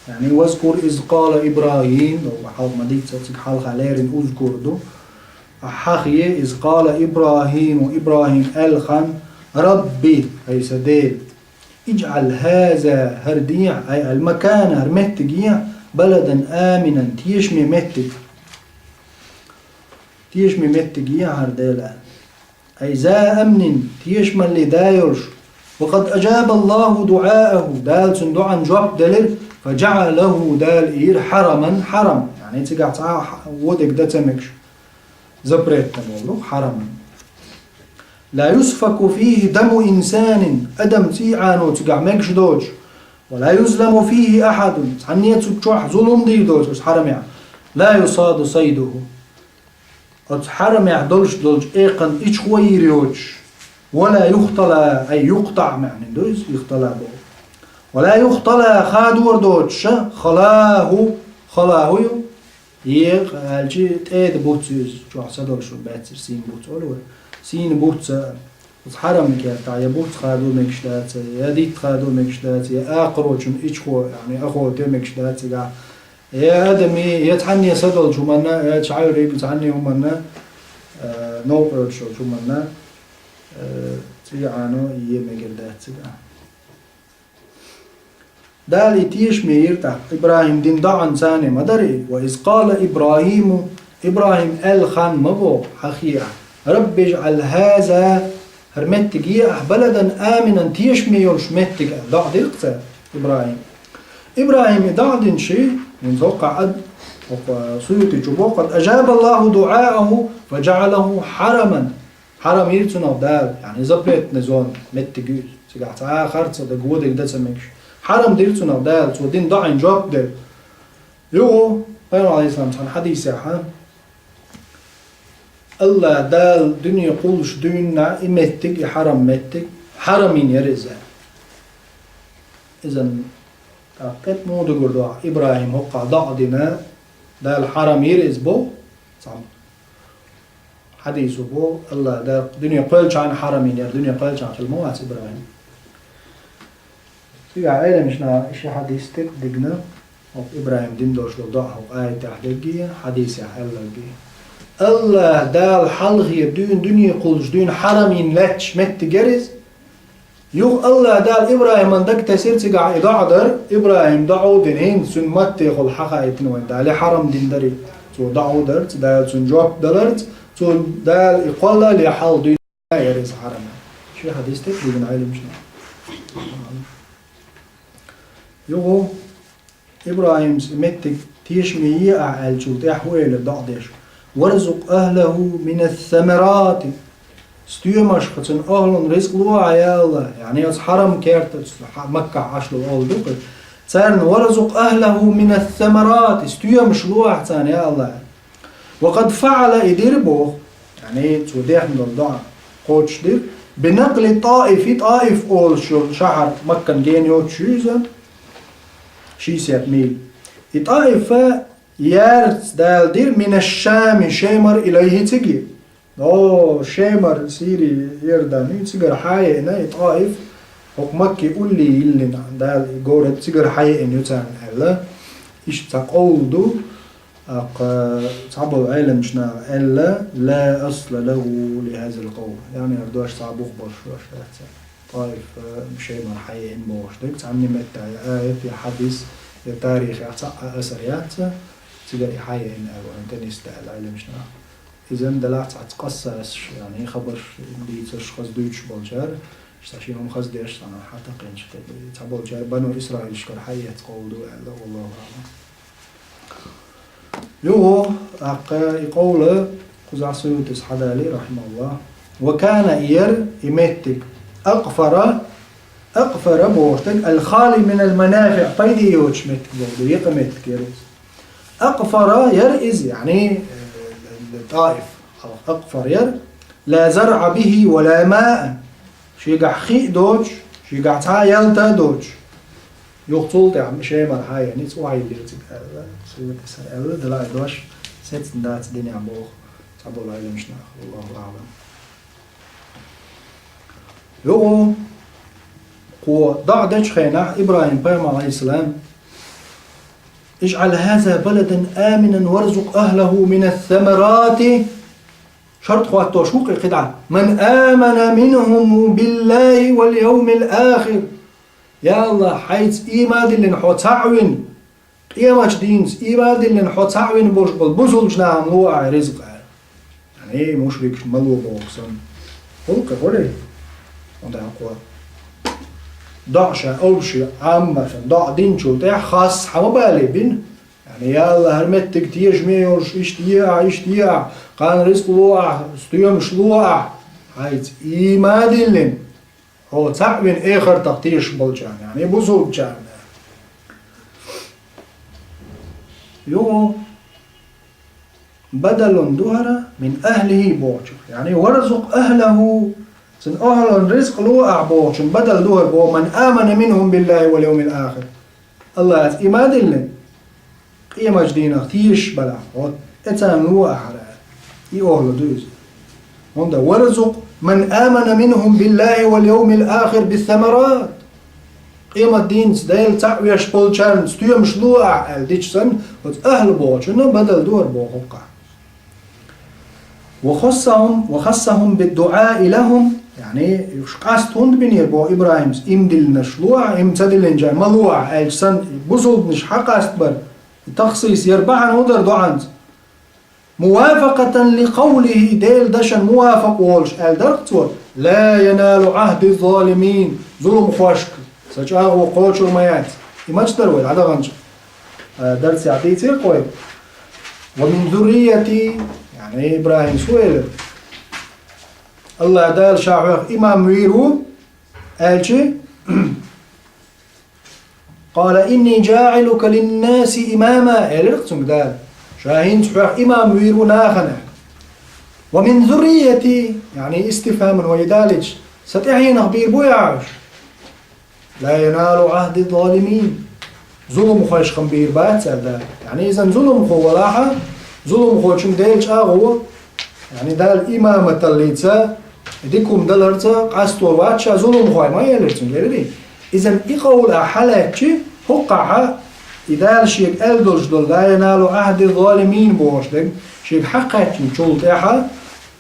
яъни, «Вазкур из къала ИбрахӀим», хьалха ма дийца, цига хьалха леррина «узкур» ду. Ахьа хьахе, из къала ИбрахӀиму, ИбрахӀим аьлла хан: «Рабби», ай сан Дела, «иджӀал хӀаза», хӀара дехьа, ай ал-макана, хӀара меттиг ехьа, «баладан аминан», тешаме меттиг. Тешаме меттиг ехьа хӀара, Дела. Ай за амнин, тешамалле да йолуш. «Ва къад аджаба Аллаху дуӀааху», Дала цуьнан доӀан жоп делира, «фа джаӀалаху», Дала ийра, «хьараман», хьарам. Яъни цигахь цхьа а хьа-, вон дерг дан ца мегаш. Запрет дан волу хьараман. «Ла юсфаку фихи даму инсанин», адам цӀий Ӏано цигахь мегаш доцуш. «Ва ла юзламу фихи ахьадун», цхьанне а цу чохь зулам дийр доцуш, оцу хьарамехь. «Ла юсаду сайдуху». Оцу хьарамехь долуш долчу экханна ичхо йийр йоцуш. «Ва ла юхтала», ай юхтаӀ маьӀна ду иза, ихтала боху. «Ва ла юхтала», хадор доцуш, «халаху», халаху ю. Е, аьлчи, тӀеда буц ю иза, чохь са долуш баьццара, сийна буц олу вай. Сийна буц а, оцу хьарамна кертахь я буц хадо мегаш дац, я дитт хадо мегаш дац, я акхарочун ичхо, яъни, ахо те мегаш дац цигахь. Я адами, я цхьанне са долчу хӀуманна, я чхьаьвриг цхьанне хӀуманна, э, новкъа йолчу хӀуманна, э, цӀий Ӏано е мегар дац цигахь. Дала и тешаме йира тӀаккха, ИбрахӀим дина доӀанца ма дарий, «ва из къала ИбрахӀиму», ИбрахӀим аьлла хан ма боху, хьахе ахь. «Рабби жӀал хӀаза», хӀара меттиг е ахь, «баладан аминан», тешаме йолуш меттиг, аьлла, доӀа дира-кх цара ИбрахӀима. ИбрахӀима и доӀа динчий, хӀинца хӀокху къа-, хӀокху Суютичо боху, «къад ажаба Аллаху дуӀааху фа жаӀалаху хьараман». Хьарам йира цунах Дала, яъни запретная зона, меттиг ю иза. Цигахь цхьа а харц а дан, вон дерг дан ца мегаш. Хьарам дира цунах Дала, цо дина доӀина жоп дерг. Юха, пайхамар, Ӏалайхиссалам, цхьана хьадисехь, АллахӀ Дала дуьне кхуллуш дуьйна и меттиг, и хьарам меттиг, хьарам йина яра иза. Иза, тӀаккха кхин муха догӀур ду ахь, ИбрахӀима хӀокхахь доӀа дина, Дала хьарам йира иза боху, цхьана хьадисо боху, АллахӀ Дала дуьне кхоьллинчхьана хьарам йина яра, дуьне кхоьллинчхьана хилла ма вац ИбрахӀим. Цигахь Ӏеламнаха и ши хьадис тӀе а дигна, хӀокху ИбрахӀима дина долуш долу доӀа хӀокху аятехь дерг а, хьадисехь аьлларг а. АллахӀ Дала хьалхе дуьйна, дуьне кхуллуш дуьйна хьарам йина лаьтташ меттиг яра иза. Юха АллахӀ Дала ИбрахӀиман дагатесира цигахь и доӀа дар, ИбрахӀима доӀа дина, хӀинца цуьнан маттехула хьахаийтина вайн Дала и хьарам дина дарий. Цо доӀа дарца, Дала цунна жоп даларца, цо Дала и кхоллале хьалха дуьйна яра иза хьарам. Ши хьадис тӀе а дигна Ӏеламнаха. Юха ИбрахӀимас и меттиг тешаме е ахь аьллачул тӀаьхьа хӀун элира доӀа деш: «Варзукъ ахлаху минас самарати». Стоьмашха цуьнан охӀлун ризкъ ло ахь, я АллахӀ, яъни оцу хьарам кертаца, хьа-, Маккахь Ӏаш долу охӀла ду-кх. Царна: «Варзукъ ахлаху минас самарати», стоьмаш ло ахь царна, я АллахӀ. «Ва къад фаӀала», и дира боху, яъни цо дехна долу доӀа кхочушдира, «бинакъли ТӀаифи», ТӀаиф олуш йолу шахьар Маккан гена йоцуш ю иза, шестьдесят миль. И ТӀаиф ярца Дала дира, «минаш-Шами», Шемара, «илайхи», цига. О, Шемара, Сири, Иордани, цигара хьа а еана и ТӀаиф, хӀокху Макке улле йиллина, Дала и город цигара хьа а еана ю царна аьлла. Иштта цхьа къовла ду, тӀаккха цхьаболу Ӏеламчу наха аьлла: «Ла асла лаху ли хазал къавм». Яъни хӀара дош цхьа бух болуш дош дац. ТӀаиф, э, Шемара хьа а еана бохуш дерг, цхьанна меттехь я аят, я хьадис, я тарихехь цхьа а асар яц, цигара и хьа а еана аьлла, вайн тӀе нисда аьлла Ӏеламчу наха. Иза-м делахь цхьацца къассаш, яъни хабарш дийцарш, хаза дуьйцуш болчара, цхьа шен хӀума хаза деш санна, хьан такхийначу кхин цхьаболчара Бану Исраилшкара хьаэца къовла ду аьлла, валлаху аӀлам. Юха, тӀаккха и къовла кхузахь Суютис хьадали, рахьимахуллахӀ. «Ва кана», и яра и меттиг, «акъфара», акъфара бохург, «ал-хали минал манафиӀ», пайде йоцуш меттиг бохург, екъа меттиг яра иза. «Акъфара» яра иза, яъни, э, ТӀаиф. «Акъфар» яра: «ла зарӀа бихи ва ла маъ». Шегахь хи а доцуш, шегахь цхьа а ялта а доцуш. Юха цул тӀаьхьа Шемара хьа а еана, иза охьайиллира цига аьлла, Суютис аьлла, делахь и дош сецна дац динехь боху цхьаболу Ӏеламчу наха, валлаху аӀлам. Юха, кхо доӀа дечу хенахь ИбрахӀим-пайхамар, Ӏалайхиссалам: «ижӀал хаза баладан аминан варзукъ ахлаху минас самарати». Шарт хӀоттош ву-кх и кхидӀа: «ман амана минхум биллахи вал йовмил ахир». Я АллахӀ, хьайца ийман диллина хьо цхьаъ вина, къематчу дийнца ийман диллина хьо цхьаъ вина болуш болу бусулбачу нахана ло ахь ризкъ аьлла. Яъни, мушрикашна ма ло боху санна. ХӀуллакх а хуьлий? ХӀунда аьлча доӀа ша олуш Ӏамма санна, доӀа динчул тӀаьхьа хасса хьан ма балий бина? Яъни, я АллахӀ, хӀара меттиг тешаме йолуш, иштта е ахь, иштта е ахь, кхана ризкъ ло ахь, стоьмаш ло ахь, хьайца ийман диллина. Хьо цхьаъ вина эхартах тешаш болчарна, яъни бусулбачарна. Юха бадалун ду хӀара мин ахлихи бохучух, яъни варзукъ ахлаху, цуьнан охӀлан ризкъ ло ахь бохучун бадал ду хӀара боху, ман амана минхум биллахи вал йовмил ахир. АллахӀаца ийман диллина, къематчу дийнах тешаш балахь, вот, и царна ло ахь хӀара, и охӀла ду иза. ХӀунда: «Варзукъ ман амана минхум биллахи вал йовмил ахир бис самарат». Къематдийнца Дела цхьаъ веш болчарна стоьмаш ло ахь аьлла дича санна, оцу ахьла бохучунна бадал ду хӀара боху-кх. «Ва хассахум, ва хассахум биддуаи лахум», яъни, уьш къаста хӀунда бинера боху ИбрахӀимс, ийман диллинарш ло ахь, ийман ца диллинчарна ма ло ахь аьлча санна, бусулбанаш хьан къастабар, тахсис яр бахьана хӀун дара доӀанца? مُوَافَقَةً لِقَوْلِهِ, Делан дашан мувафакъ волуш, аьлла дара цо: «لَا يَنَالُ عَهْدِي الظَّالِمِينَ», зуламхошка сан чӀагӀо кхочур ма яц. И маца дара вай дӀадаханчу, а, дарсехь дийцира-кх вай: «وَمِنْ ذُرِّيَّتِي», яъни ИбрахӀима элира. АллахӀ Дала ша хьох имам вийр ву, аьлча, «قَالَ إِنِّي جَاعِلُكَ لِلنَّاسِ إِمَامًا», элира-кх цуьнга Дала. Ша хӀинца хьох имам вийр ву нахана. «وَمِنْ ذُرِّيَّتِي», яъни истифхӀаман вай далийча, сан тӀаьхьенах бийр буй хьо уьш? «لَا يَنَالُ عَهْدِي الظَّالِمِينَ». Зуламхошкахь бийр бац аьлла Дала. Яъни иза зуламхо валахь а, зуламхочун Делан чӀагӀо, яъни Дала имаматаллица, дика хӀума даларца къастор вац ша зуламхой, ма элира цуьнга, элирий? Иза и къовла ахь хьалаьцча, хӀоккхахь и Дала шега аьлла долуш долу «لَا يَنَالُ عَهْدِي الظَّالِمِينَ» бохуш дерг шега хьакхаьчначул тӀаьхьа,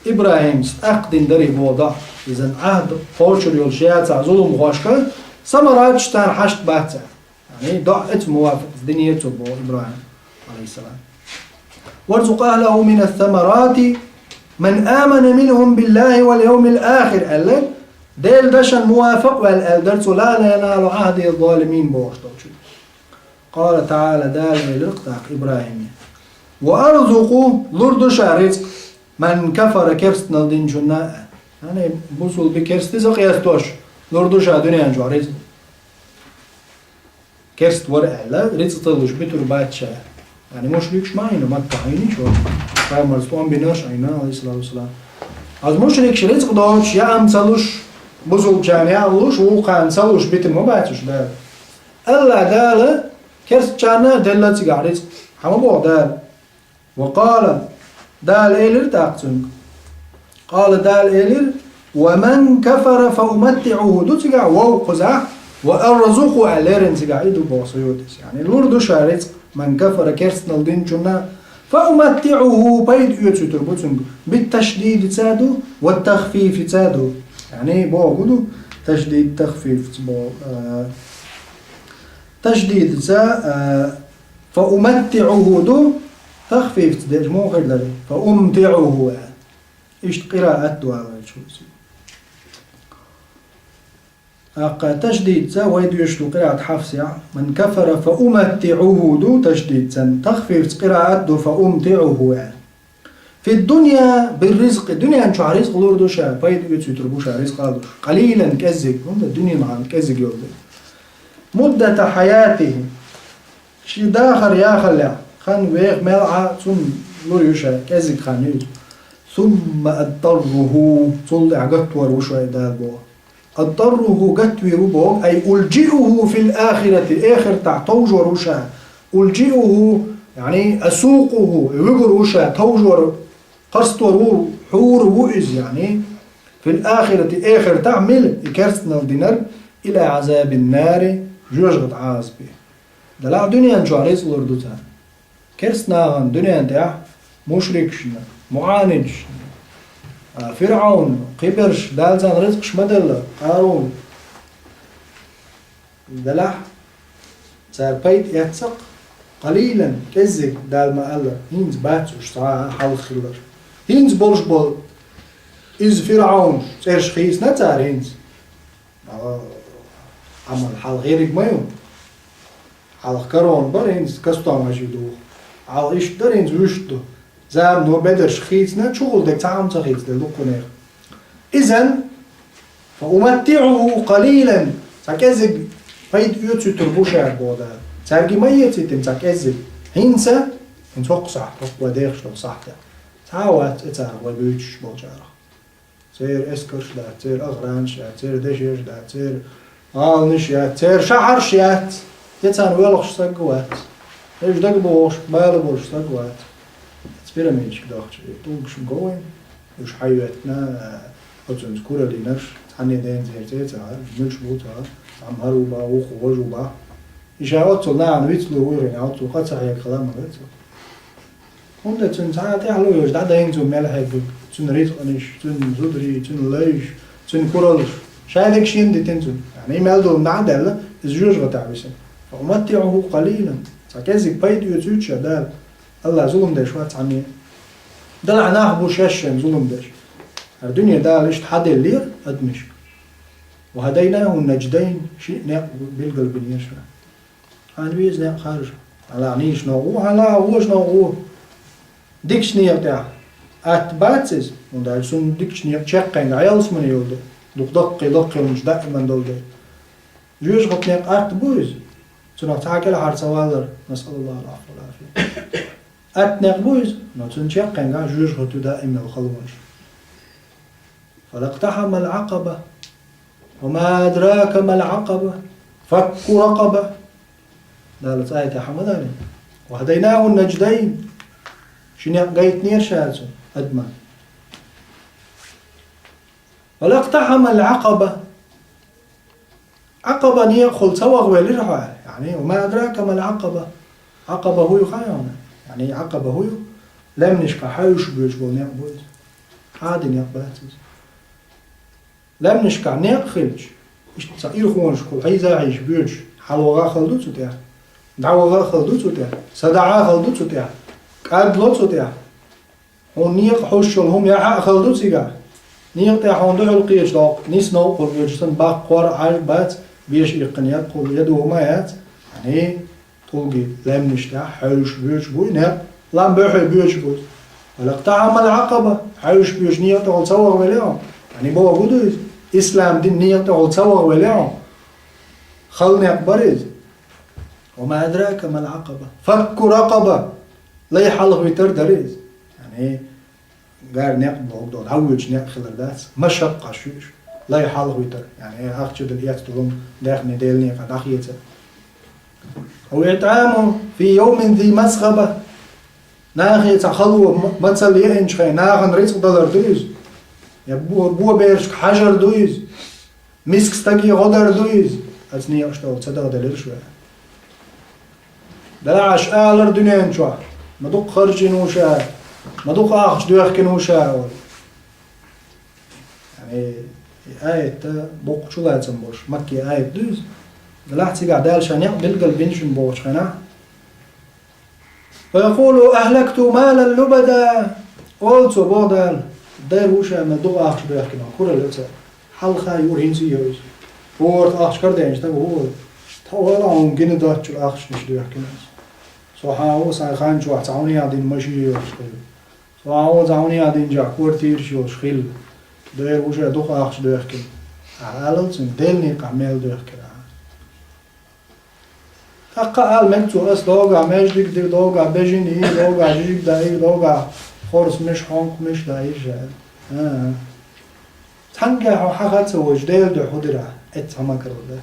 ИбрахӀимас тӀаккха дина дарий боху доӀа, иза Ӏахьд кхочур йолуш яцахь зуламхошка, самараташ царна хьашт бац аьлла. Яъни доӀа оцу мувафакъаца динера цо боху ИбрахӀима, Ӏалайхиссалам. «وَارْزُقْ أَهْلَهُ مِنَ الثَّمَرَاتِ مَنْ آمَنَ مِنْهُمْ بِاللَّهِ وَالْيَوْمِ الْآخِرِ», аьлла, Делан дашан мувафакъ ваьлла аьлла дара цо, «لَا يَنَالُ عَهْدِي الظَّالِمِينَ» бохуш долчу. قَالَ تَعَالَى, Дала элира-кх тӀаккха ИбрахӀиме: «وَأَرْزُقُ», лур ду ша рицкъ, «مَنْ كَفَرَ», керстанал динчунна а. Яъни бусулба керста иза къестош, лур ду ша дуьнен чохь рицкъ. Керста вара аьлла, рицкъ ца луш битур бац ша. Яъни мушрикаш ма Ӏийна, Маккахь Ӏийна чохь. Пайхамарца тӀом бинарш Ӏийна, Ӏалайхиссалату вассалам. Аз мушрикаш рицкъ доцуш, яа-м ца луш, бусулбачарна яа луш, вукхарна ца луш битина ма бац уьш Дала. АллахӀ Дала керстачарна а делла цигахь рицкъ, хьан ма боху Дала. «Ва къала», Дала элира тӀаккха цуьнга. «Къала», Дала элира: «Ва ман кафара фа уматтиӀуху», ду цигахь вов кхузахь, «ва арзукъу», аьлла леррина цигахь и ду боху Суютис. Яъни лур ду ша рицкъ, ман кафара, керстанал динчунна, «фа уматтиӀуху», пайда оьцуьйтур бу цуьнга, «бит-ташдидица» ду, «ва тахфифица» ду. Яъни боху ду, ташдид, тахфиф боху, а, ташдидица, а, «фа уматтиӀуху» ду, тахфифца деш муха хир дара? «Фа умтиӀуху», а. Иштта къираат ду аларчу. Аккха ташдидца вай доьшуш ду къираат Хьафсехь, «ман кафара фа уматтиӀуху» ду ташдидца, тахфифца къираат ду «фа умтиӀуху», а. «Фид-дунья бир-ризкъи», дуьнен чохь ризкъ лур ду ша, пайда оьцуьйтур бу ша, ризкъ а луш. «Къалилан», кӀеззиг, хӀунда дуьненан кӀеззиг йолу дела. «Муддата хьаятихи», шен дахар яхаллехь, хан веха мел Ӏа цунна лур ю ша, кӀеззиг хан ю иза. «Сумма адтарруху», цул тӀаьхьа гатвор ву ша и Дала боху. «Адтарруху», гатвийр ву боху, «ай улжиуху фил-ахирати», эхартахь товжор ву ша. «Улжиуху», яъни «асукъуху», вуьгур ву ша, товжор, кхарстор ву, хьур ву иза, яъни «фил-ахирати», эхартахь мила и керстанал динарг, «ила Ӏазабин-нари», жоьжахатин Ӏазапе. Делахь дуьнен чохь ризкъ лур ду царна. Керста нахана дуьнен тӀехь мушрикашна, муӀанидашна, а, ФирӀавнна, кхиберш, Дала царна ризкъаш ма делла, Къарун. Делахь цара пайда эцна-кх, къалилан, кӀеззиг, Дала ма-аллара, хӀинца бац уьш цхьа а хьалха хилар. ХӀинца болуш болу иза ФирӀавн цӀераш хийцина цара хӀинца. Ӏамал хьалха ерриг ма ю. Хьалха корона бара, хӀинца костюмаш ю ду. Хьалха иштта дара, хӀинца вуьшта ду. Замано бедарш хийцина, чухула дерг цхьа а хӀума ца хийцаделла дуккхунех. Изан, «фа уматтиӀуху къалилан», цхьа кӀеззиг пайда оьцуьйтур бу ша боху Дала. Цаьрга ма эцийтина цхьа кӀеззиг. ХӀинца, хӀинца хӀокху сахьт, хӀокху вай дехаш долу сахьтехь, цхьа а вац и царах вай буьйцуш болчарах. Церан эскарш дац, церан охранаш яц, церан дешераш дац, церан гӀаланаш яц, церан шахьарш яц. Я царна воьлхуш стаг вац. Уьш дага бохуш, бала болуш стаг вац. Оцу пирамидашка дохчу тӀулгашна го вайн. Уьш хьайоьттина, оцунца кураллинарш, цхьанне ден зерца ца, муьлш бу ца, цхьамма хӀара ву бан, вукхо важа ву бан. И ша оццул нахана вицлур ву хин, оццул къа ца хьега хала ма веццул. ХӀунда цуьнан цхьа а тӀаьхьа луьйш дӀадайна цо мел хьегга, цуьнан рицкъанаш, цуьнан зударий, цуьнан лайш, цуьнан кураллаш. Шадерг шена дитина цуьнан. Яъни мел долу нахь а даьлла, иза жоьжахатахь висина. «Фа уматтиӀуху къалилан». Цхьа кӀеззиг пайда оьцуьйту ша Дала. АллахӀ зулам деш вац цхьанне. Делахь нах бу шаьш шайна зулам деш. ХӀара дуьне Дала иштта хьаделлера адамашка. «وهديناه النجدين», ши некъ билгалбинера ша. Хьан веза некъ харжа? Хьала нийса некъ ву, хьала вожа некъ ву. Дикачу некъа тӀехь атта бац иза, хӀунда аьлча цунна дикачу некъа чаккхенгахь ялсамане йолу ду. Дукха даккхий, даккхий хӀуманаш даиман долу дела. Жоьжахатин некъа атта бу иза. Цунах цхьа кӀелхьара ца валлара, насъалуллахӀал Ӏафва вал Ӏафия. Атта некъ бу иза, но цунна чаккхенгахь жоьжахати ю даим йолу халонаш. «فلا اقتحم العقبة وما أدراك ما العقبة فك رقبة». Дала цхьа аятехь ма далий: «وهديناه النجدين». Ши некъ гайтинера ша цунна, адамна. «فلا اقتحم العقبة». Ӏакъаба некъахула ца ваха велира хьо, яъни, «وما أدراك ما العقبة». Ӏакъаба хӀун ю хаьий хьуна? Яъни, Ӏакъаба хӀун ю? Лаьмнашка хьаьвсуш боьдуш болу некъ бу иза. Ӏади некъ бац иза. Лаьмнашка некъ хилча, иштта цхьа ирхонашкахула хьийза хьийзаш боьдуш, хьалаваха а хала ду цу тӀехь, дӀаваха а хала ду цу тӀехь, садаӀа а хала ду цу тӀехь, кӀадло цу тӀехь. Хьуна некъа хьоьжуш йолу хӀума яхьа а хала ду цигахь. Некъа тӀехь хьуна дуьхьал кхеташ доккху, нис новкъахула оьцуш санна, баккхор а Ӏаж бац, беша иккхина яккхула я ду хӀума а яц. Хьан тӀулги лаьмнаш тӀехь хьаьвсуш боьдуш буй некъ, лам буьхье боьдуш буй. «فلا اقتحم العقبة», хьаьвсуш боьдуш некъа тӀехула ца ваха велахь хьо. Хьан боху ду иза? Ислам дин некъа тӀехула ца ваха велахь хьо. Хала некъ бара иза. «وما أدراك ما العقبة فك رقبة». Лай хьалхавитар дара иза. Яъни, гар некъ боху долу, хьан вуьйцу некъ хилар дац, машакъаш ю уьш. Лай хьалхавитар, яъни, ахча дина эцна долу хӀума даьхни Делан некъа дӀахеца. «أو إطعام في يوم ذي مسغبة». Нахе цхьа хало м-, мацалла еанчу хенахь нахана рицкъ далар ду иза. Я бо-, бо берашка хьажар ду иза. Миска стаге гӀо дар ду иза, аса некъаш тӀехула ца дахделира шу. Делахь аша алара дуьнен чохь, ма дукха харжийна ву ша, ма дукха ахча доьхкина ву ша олу. Яъни, и аят боккха чулацам болуш, Макки аят ду иза. Делахь цигахь Дала ша некъ билгал бина шуна бохучу хенахь, «فيقول أهلكت مالا لبدا». Олу цо, боху Дала, дера ву ша, ма дукха ахча доьхкина, куралла йо цара. Хьалха юур хӀинца а йо иза. ХӀора ахча карадеанчу стага хӀун олу? Тхьа вала хьуна гина доцчул ахчанаш доьхкина аса. Со хьан ву сан хан чохь цхьа хьуна яздина машина йолуш хилла. Со хьан ву цхьа хьуна яздинчохь квартираш йолуш хилла. Дера ву ша дукха ахча доьхкина. Ахьа алал цуьнга, Делан некъахь мел доьхкира ахьа. ТӀаккха ала мега цо, ас догахь маьждиг дира, догахь бежана йира, догахь жижиг даийра, догахь хорса миш, хьонкху миш даийра ша. А-а. Цхьаьнгге хьо хьаха а ца вожу, Делан дуьхьа хӀун дира ахьа? Эццахь ма карладац.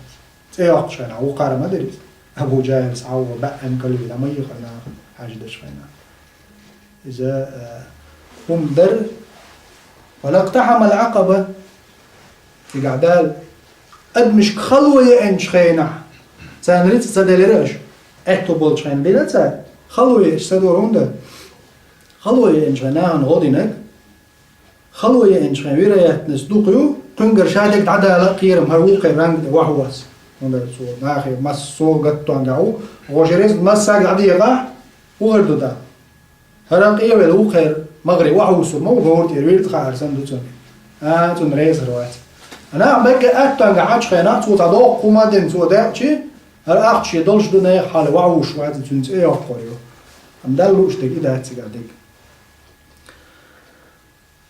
ЦӀе йоккхуш хенахь вукхара ма дира иза. Абу Джахьил схьавогӀу, баьӀ ма калвина, ма йихара наха хьаьждеш хенахь. Иза, а, хӀума дара, «فلا اقتحم العقبة». Цигахь Дала адамашка хало еанчу хенахь, царна рицкъ ца делира аша. Аьтто болчу хенахь бина цара. Хало еача ца дора хӀунда? Хало еанчу хенахь нахана гӀо динарг, хало еанчу хенахь вероятность дукха ю, кхуьнгара ша дерг дӀадала а кхерам, хӀара вукхеран ранг тӀе вахьа вац. ХӀунда цо нахе массо а гаттонгахь ву, гӀожа реза массаг дӀадекъахь, ву хир ду Дала. ХӀара къевелла ву кхера, магӀаре охьавуссур ма ву, бовр тӀера вирд хаар санна ду цунна. А, цунна резар вац. Нах бегга аттанга хьачу хенахь, цо цхьа доккха хӀума дина, цо даьлчи, хӀара ахча шен долуш ду, нехан хьале охьавуссуш вац, цуьнан цӀе йоккхур ю. Амма Далла лууш дерг и дац цигахь дерг.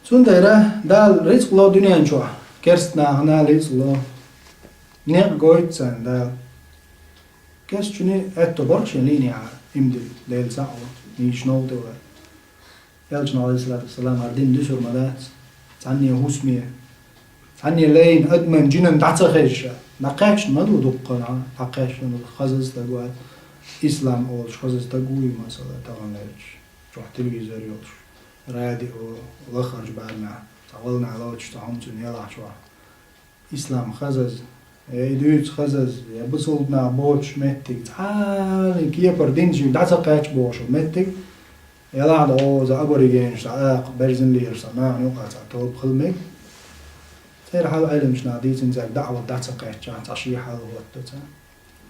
Цундела Дала рицкъ ло дуьнен чохь, керст нахана рицкъ ло. Некъ гойту царна Дала. Кестачуьнан аьтто бара шен лийнехьара, имдина, Дела цхьаъ ву, нийсачу новкъа тӀе вара. Элчано, Ӏалайхиссалату вассалам, хӀара дин дуьсур ма дац. Цхьанне хӀусаме, цхьанне лайна, адаман, жинан дӀа ца хезча, дӀакхаьчна ма ду дуккха а, дӀакхаьчна ду, хаза стаг вац. Ислам олуш хаза стаг вуй, масала, тахана лелаш. Чохь телевизор йолуш, радио, лахарчу барамехь, цхьа валла нах лоцуш, цхьа хӀума цуьнан ялахь чохь. Ислам хазаза, я и дуьйцу хазаза, я бусалба нах боцуш меттиг, цхьана кепара динчуьнга дӀа ца кхаьчча бохуш меттиг, ялахь дан оза аборигенаш цхьа акха, берзина лелаш цхьа нахана юкъахь цхьа тоба хила мега. Церан хьал Ӏеламчу наха дийцина цаьрга даӀват дӀа ца кхаьчча, цхьа шен хьал хӀотта царна.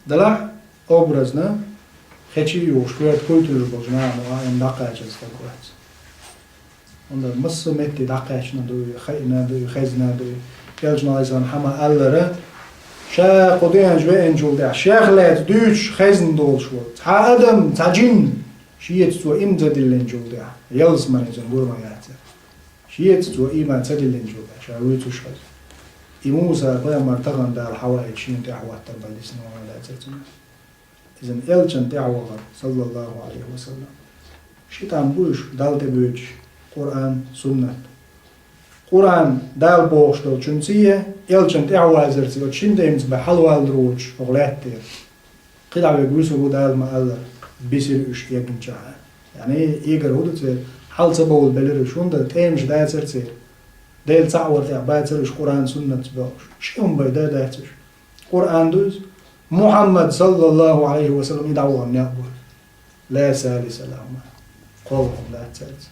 Делахь образно, хечий юхуш, коьрта куй туьллуш болчу нахана а дӀакхачаза стаг вац. Онда масса метте дӀакхаьчна ду, хаьна ду, хезна ду. Элчано, Ӏалайхи ссалам, хӀама аьллара, ша кху дуьнен чу веанчул тӀехьа, шех лаьца дуьйцуш хезна долуш волу цхьа адам, цхьа джин, шеца цо ийман ца диллинчул тӀехьа, ялсамане цунна гур ма яц. Шеца цо ийман ца диллинчул тӀехьа, ша вуьйцуш хезна. И Муса пайхамар тахана Дала хьаваийта шена тӀаьхьахӀоттар бан дисна ма дацара цунна. Иза элчан тӀаьхьа вахар, саллаллаху Ӏалайхи ва саллам. Ши тӀам бу уьш Далла тӀебоьдуш: Къуръан, суннат. Къуръан Дала бохуш долчунций, элчан тӀаьхьа вазарций, оцу шина тӀемаца бен хьалаваллур воцуш хӀокху лаьттера. КхидӀа верг вуьсур ву, Дала ма-аллара, бисира уьш эгначохь. Яъни, эгар хӀун ду церан, хьал ца бовла белира уьш, хӀунда тӀемаш дацара церан. Делан цхьаъ вара тӀехь бацара уьш Къуръан, суннатца бохуш. Ши хӀума бен дан дац уьш. Къуръан ду иза. Мухьаммад, саллаллаху Ӏалайхи ва саллам, и дӀавахана некъ бу. Ла салиса лахума. КхоалгӀа хӀума дац цаьрца.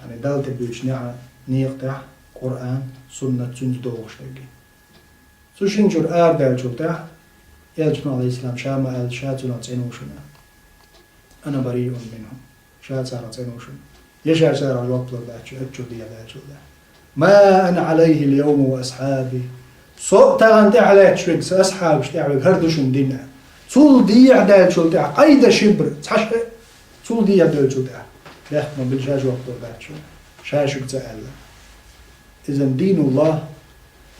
Яъни Далла тӀебоьдучу неӀа, некъа тӀехь Къуръан, суннат, цуьнца догӀуш дерг. Цу шина чуьра арадаьллачул тӀехь, элчано, Ӏалайхи ссалам, ша ма-аьлла, ша цунах цӀена ву шуна. Ана бариун минхум. Ша царах цӀена ву шуна. Я ша царах жоп лур дац шуна, оцу чуьра дехьа даьллачул тӀехь. Ма ана Ӏалайхи ал-йовма ва асхьаби. Со а тахана тӀаьхьа лаьтташ верг, сан асхьабаш тӀаьхьа верг, хӀара ду шуна дин. Цул дехьа даьллачул тӀехь, къайда шибр, цхьа шиъ, цул дехьа даьллачул тӀехь, бехк ма билла, ша жоп лур дац шуна, ша шуьга ца аьлла. Иза динуллах,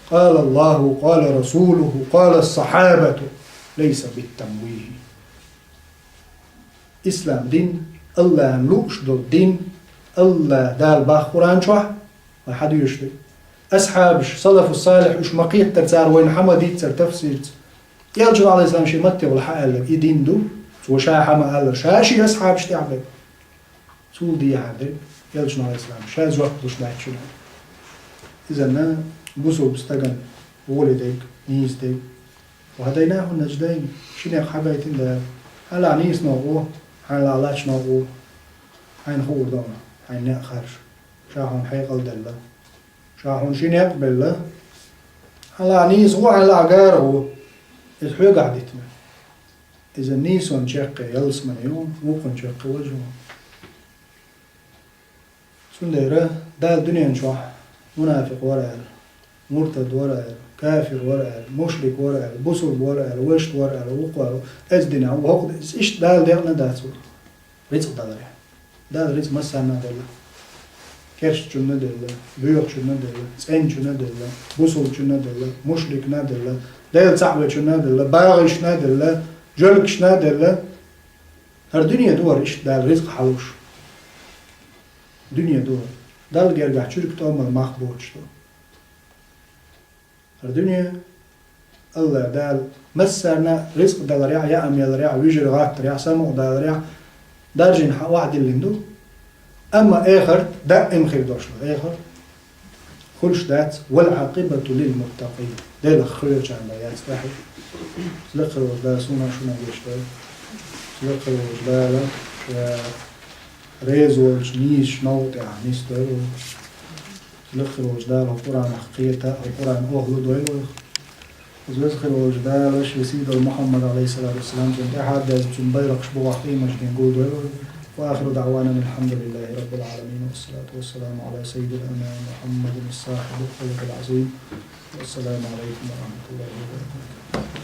къала Аллаху, къала расулуху, къала ас-сахьабату, лайса бит-тамвихи. Ислам дин, Аллахьан лууш долу дин, Аллахь Дала боху Къуръан чохь, вай хьан доьшуш ду? Асхьабаш, салафу салихь, уьш ма-кхеттара, цара вайна хьан ма-дийццара тафсирца. Элчано, Ӏалайхи ссалам, шен маттехула хьан аьлларг, и дин ду, цо ша хьан ма-аллара, ша шен асхьабаш тӀехь бен. Цул дехьа дерг, элчано, Ӏалайхи ссалам, ша жоп луш дац шуна. Иза бусулба стагана гӀоли дерг, нийса дерг. Ва хьадайнаху ан-наждайн, ши некъ хьан гайтина Дала. Хьан лаахь нийса некъ ву, хьан лаахь лачкъа некъ ву, хьайна хуур ду хьуна, хьайна некъ харжа. Ша хьуна хьекъал делла. Ша хьуна ши некъ белла. Хьан лаахь нийса ву, хьан лаахь гара ву. Иза хьоьгахь дитина. Иза нийсонан чаккхе ялсамане ю, вукхунна чаккхе важа ву. Цундела Дала дуьнен чохь мунафикъ вара аьлла, муртад вара аьлла, кафир вара аьлла, мушрик вара аьлла, бусулба вара аьлла, вешта вара аьлла, вукхо аьлла, эздина хьан ву хӀокху де-, иштта Дала декъна дац ву рицкъ даларехь. Дала рицкъ массарна а делла. Керстачунна а делла, боьхачунна а делла, цӀеначунна а делла, бусулбачунна а делла, мушрикна а делла, Дела цхьаъ вечунна а делла, багӀишна а делла, жоьлгашна а делла. ХӀара дуьне ду хӀара иштта Дала рицкъ хьалуш. Дуьне ду хӀара. Далла гергахь чуьрг тӀом мел мах боцуш ду. ХӀара дуьне, Аллахь Дала массарна а рицкъ даларехь, яа меларехь, вуьжар гӀаттарехь, самукъадаларехь, даржийна хьан охьадиллина ду. Амма эхарт даим хир долуш ду. Эхарт хуьлуш дац, вал-Ӏакъибату лил-муттакъин. Делах кхоьручарна яц тӀаьхьа. Лакхара волчу Дала суна а шуна а гечдойла. Лакхара волчу Дала ша реза волчу нийсачу новкъа тӀехь нисдойла вай. Лакхара волчу Дала хӀокху Къуръанах кхета, хӀокху Къуръанан охӀла дойла вай. Иза веза хир волчу Дала шен сийдолу Мухьаммад, Ӏалайхиссалату вассалам, цунна тӀаьхьа а дезна, цуьнан байракхаш бухахь къематдийнахь гулдойла вай. Ва ахиру даъвана анил хьамдулиллахи раббил Ӏаламин. Вассалату вассаламу Ӏала саййидил анам Мухьаммадин ас-сахьибил хьакъил Ӏазим. Вассаламу Ӏалайкум ва рахматуллахи ва баракатух.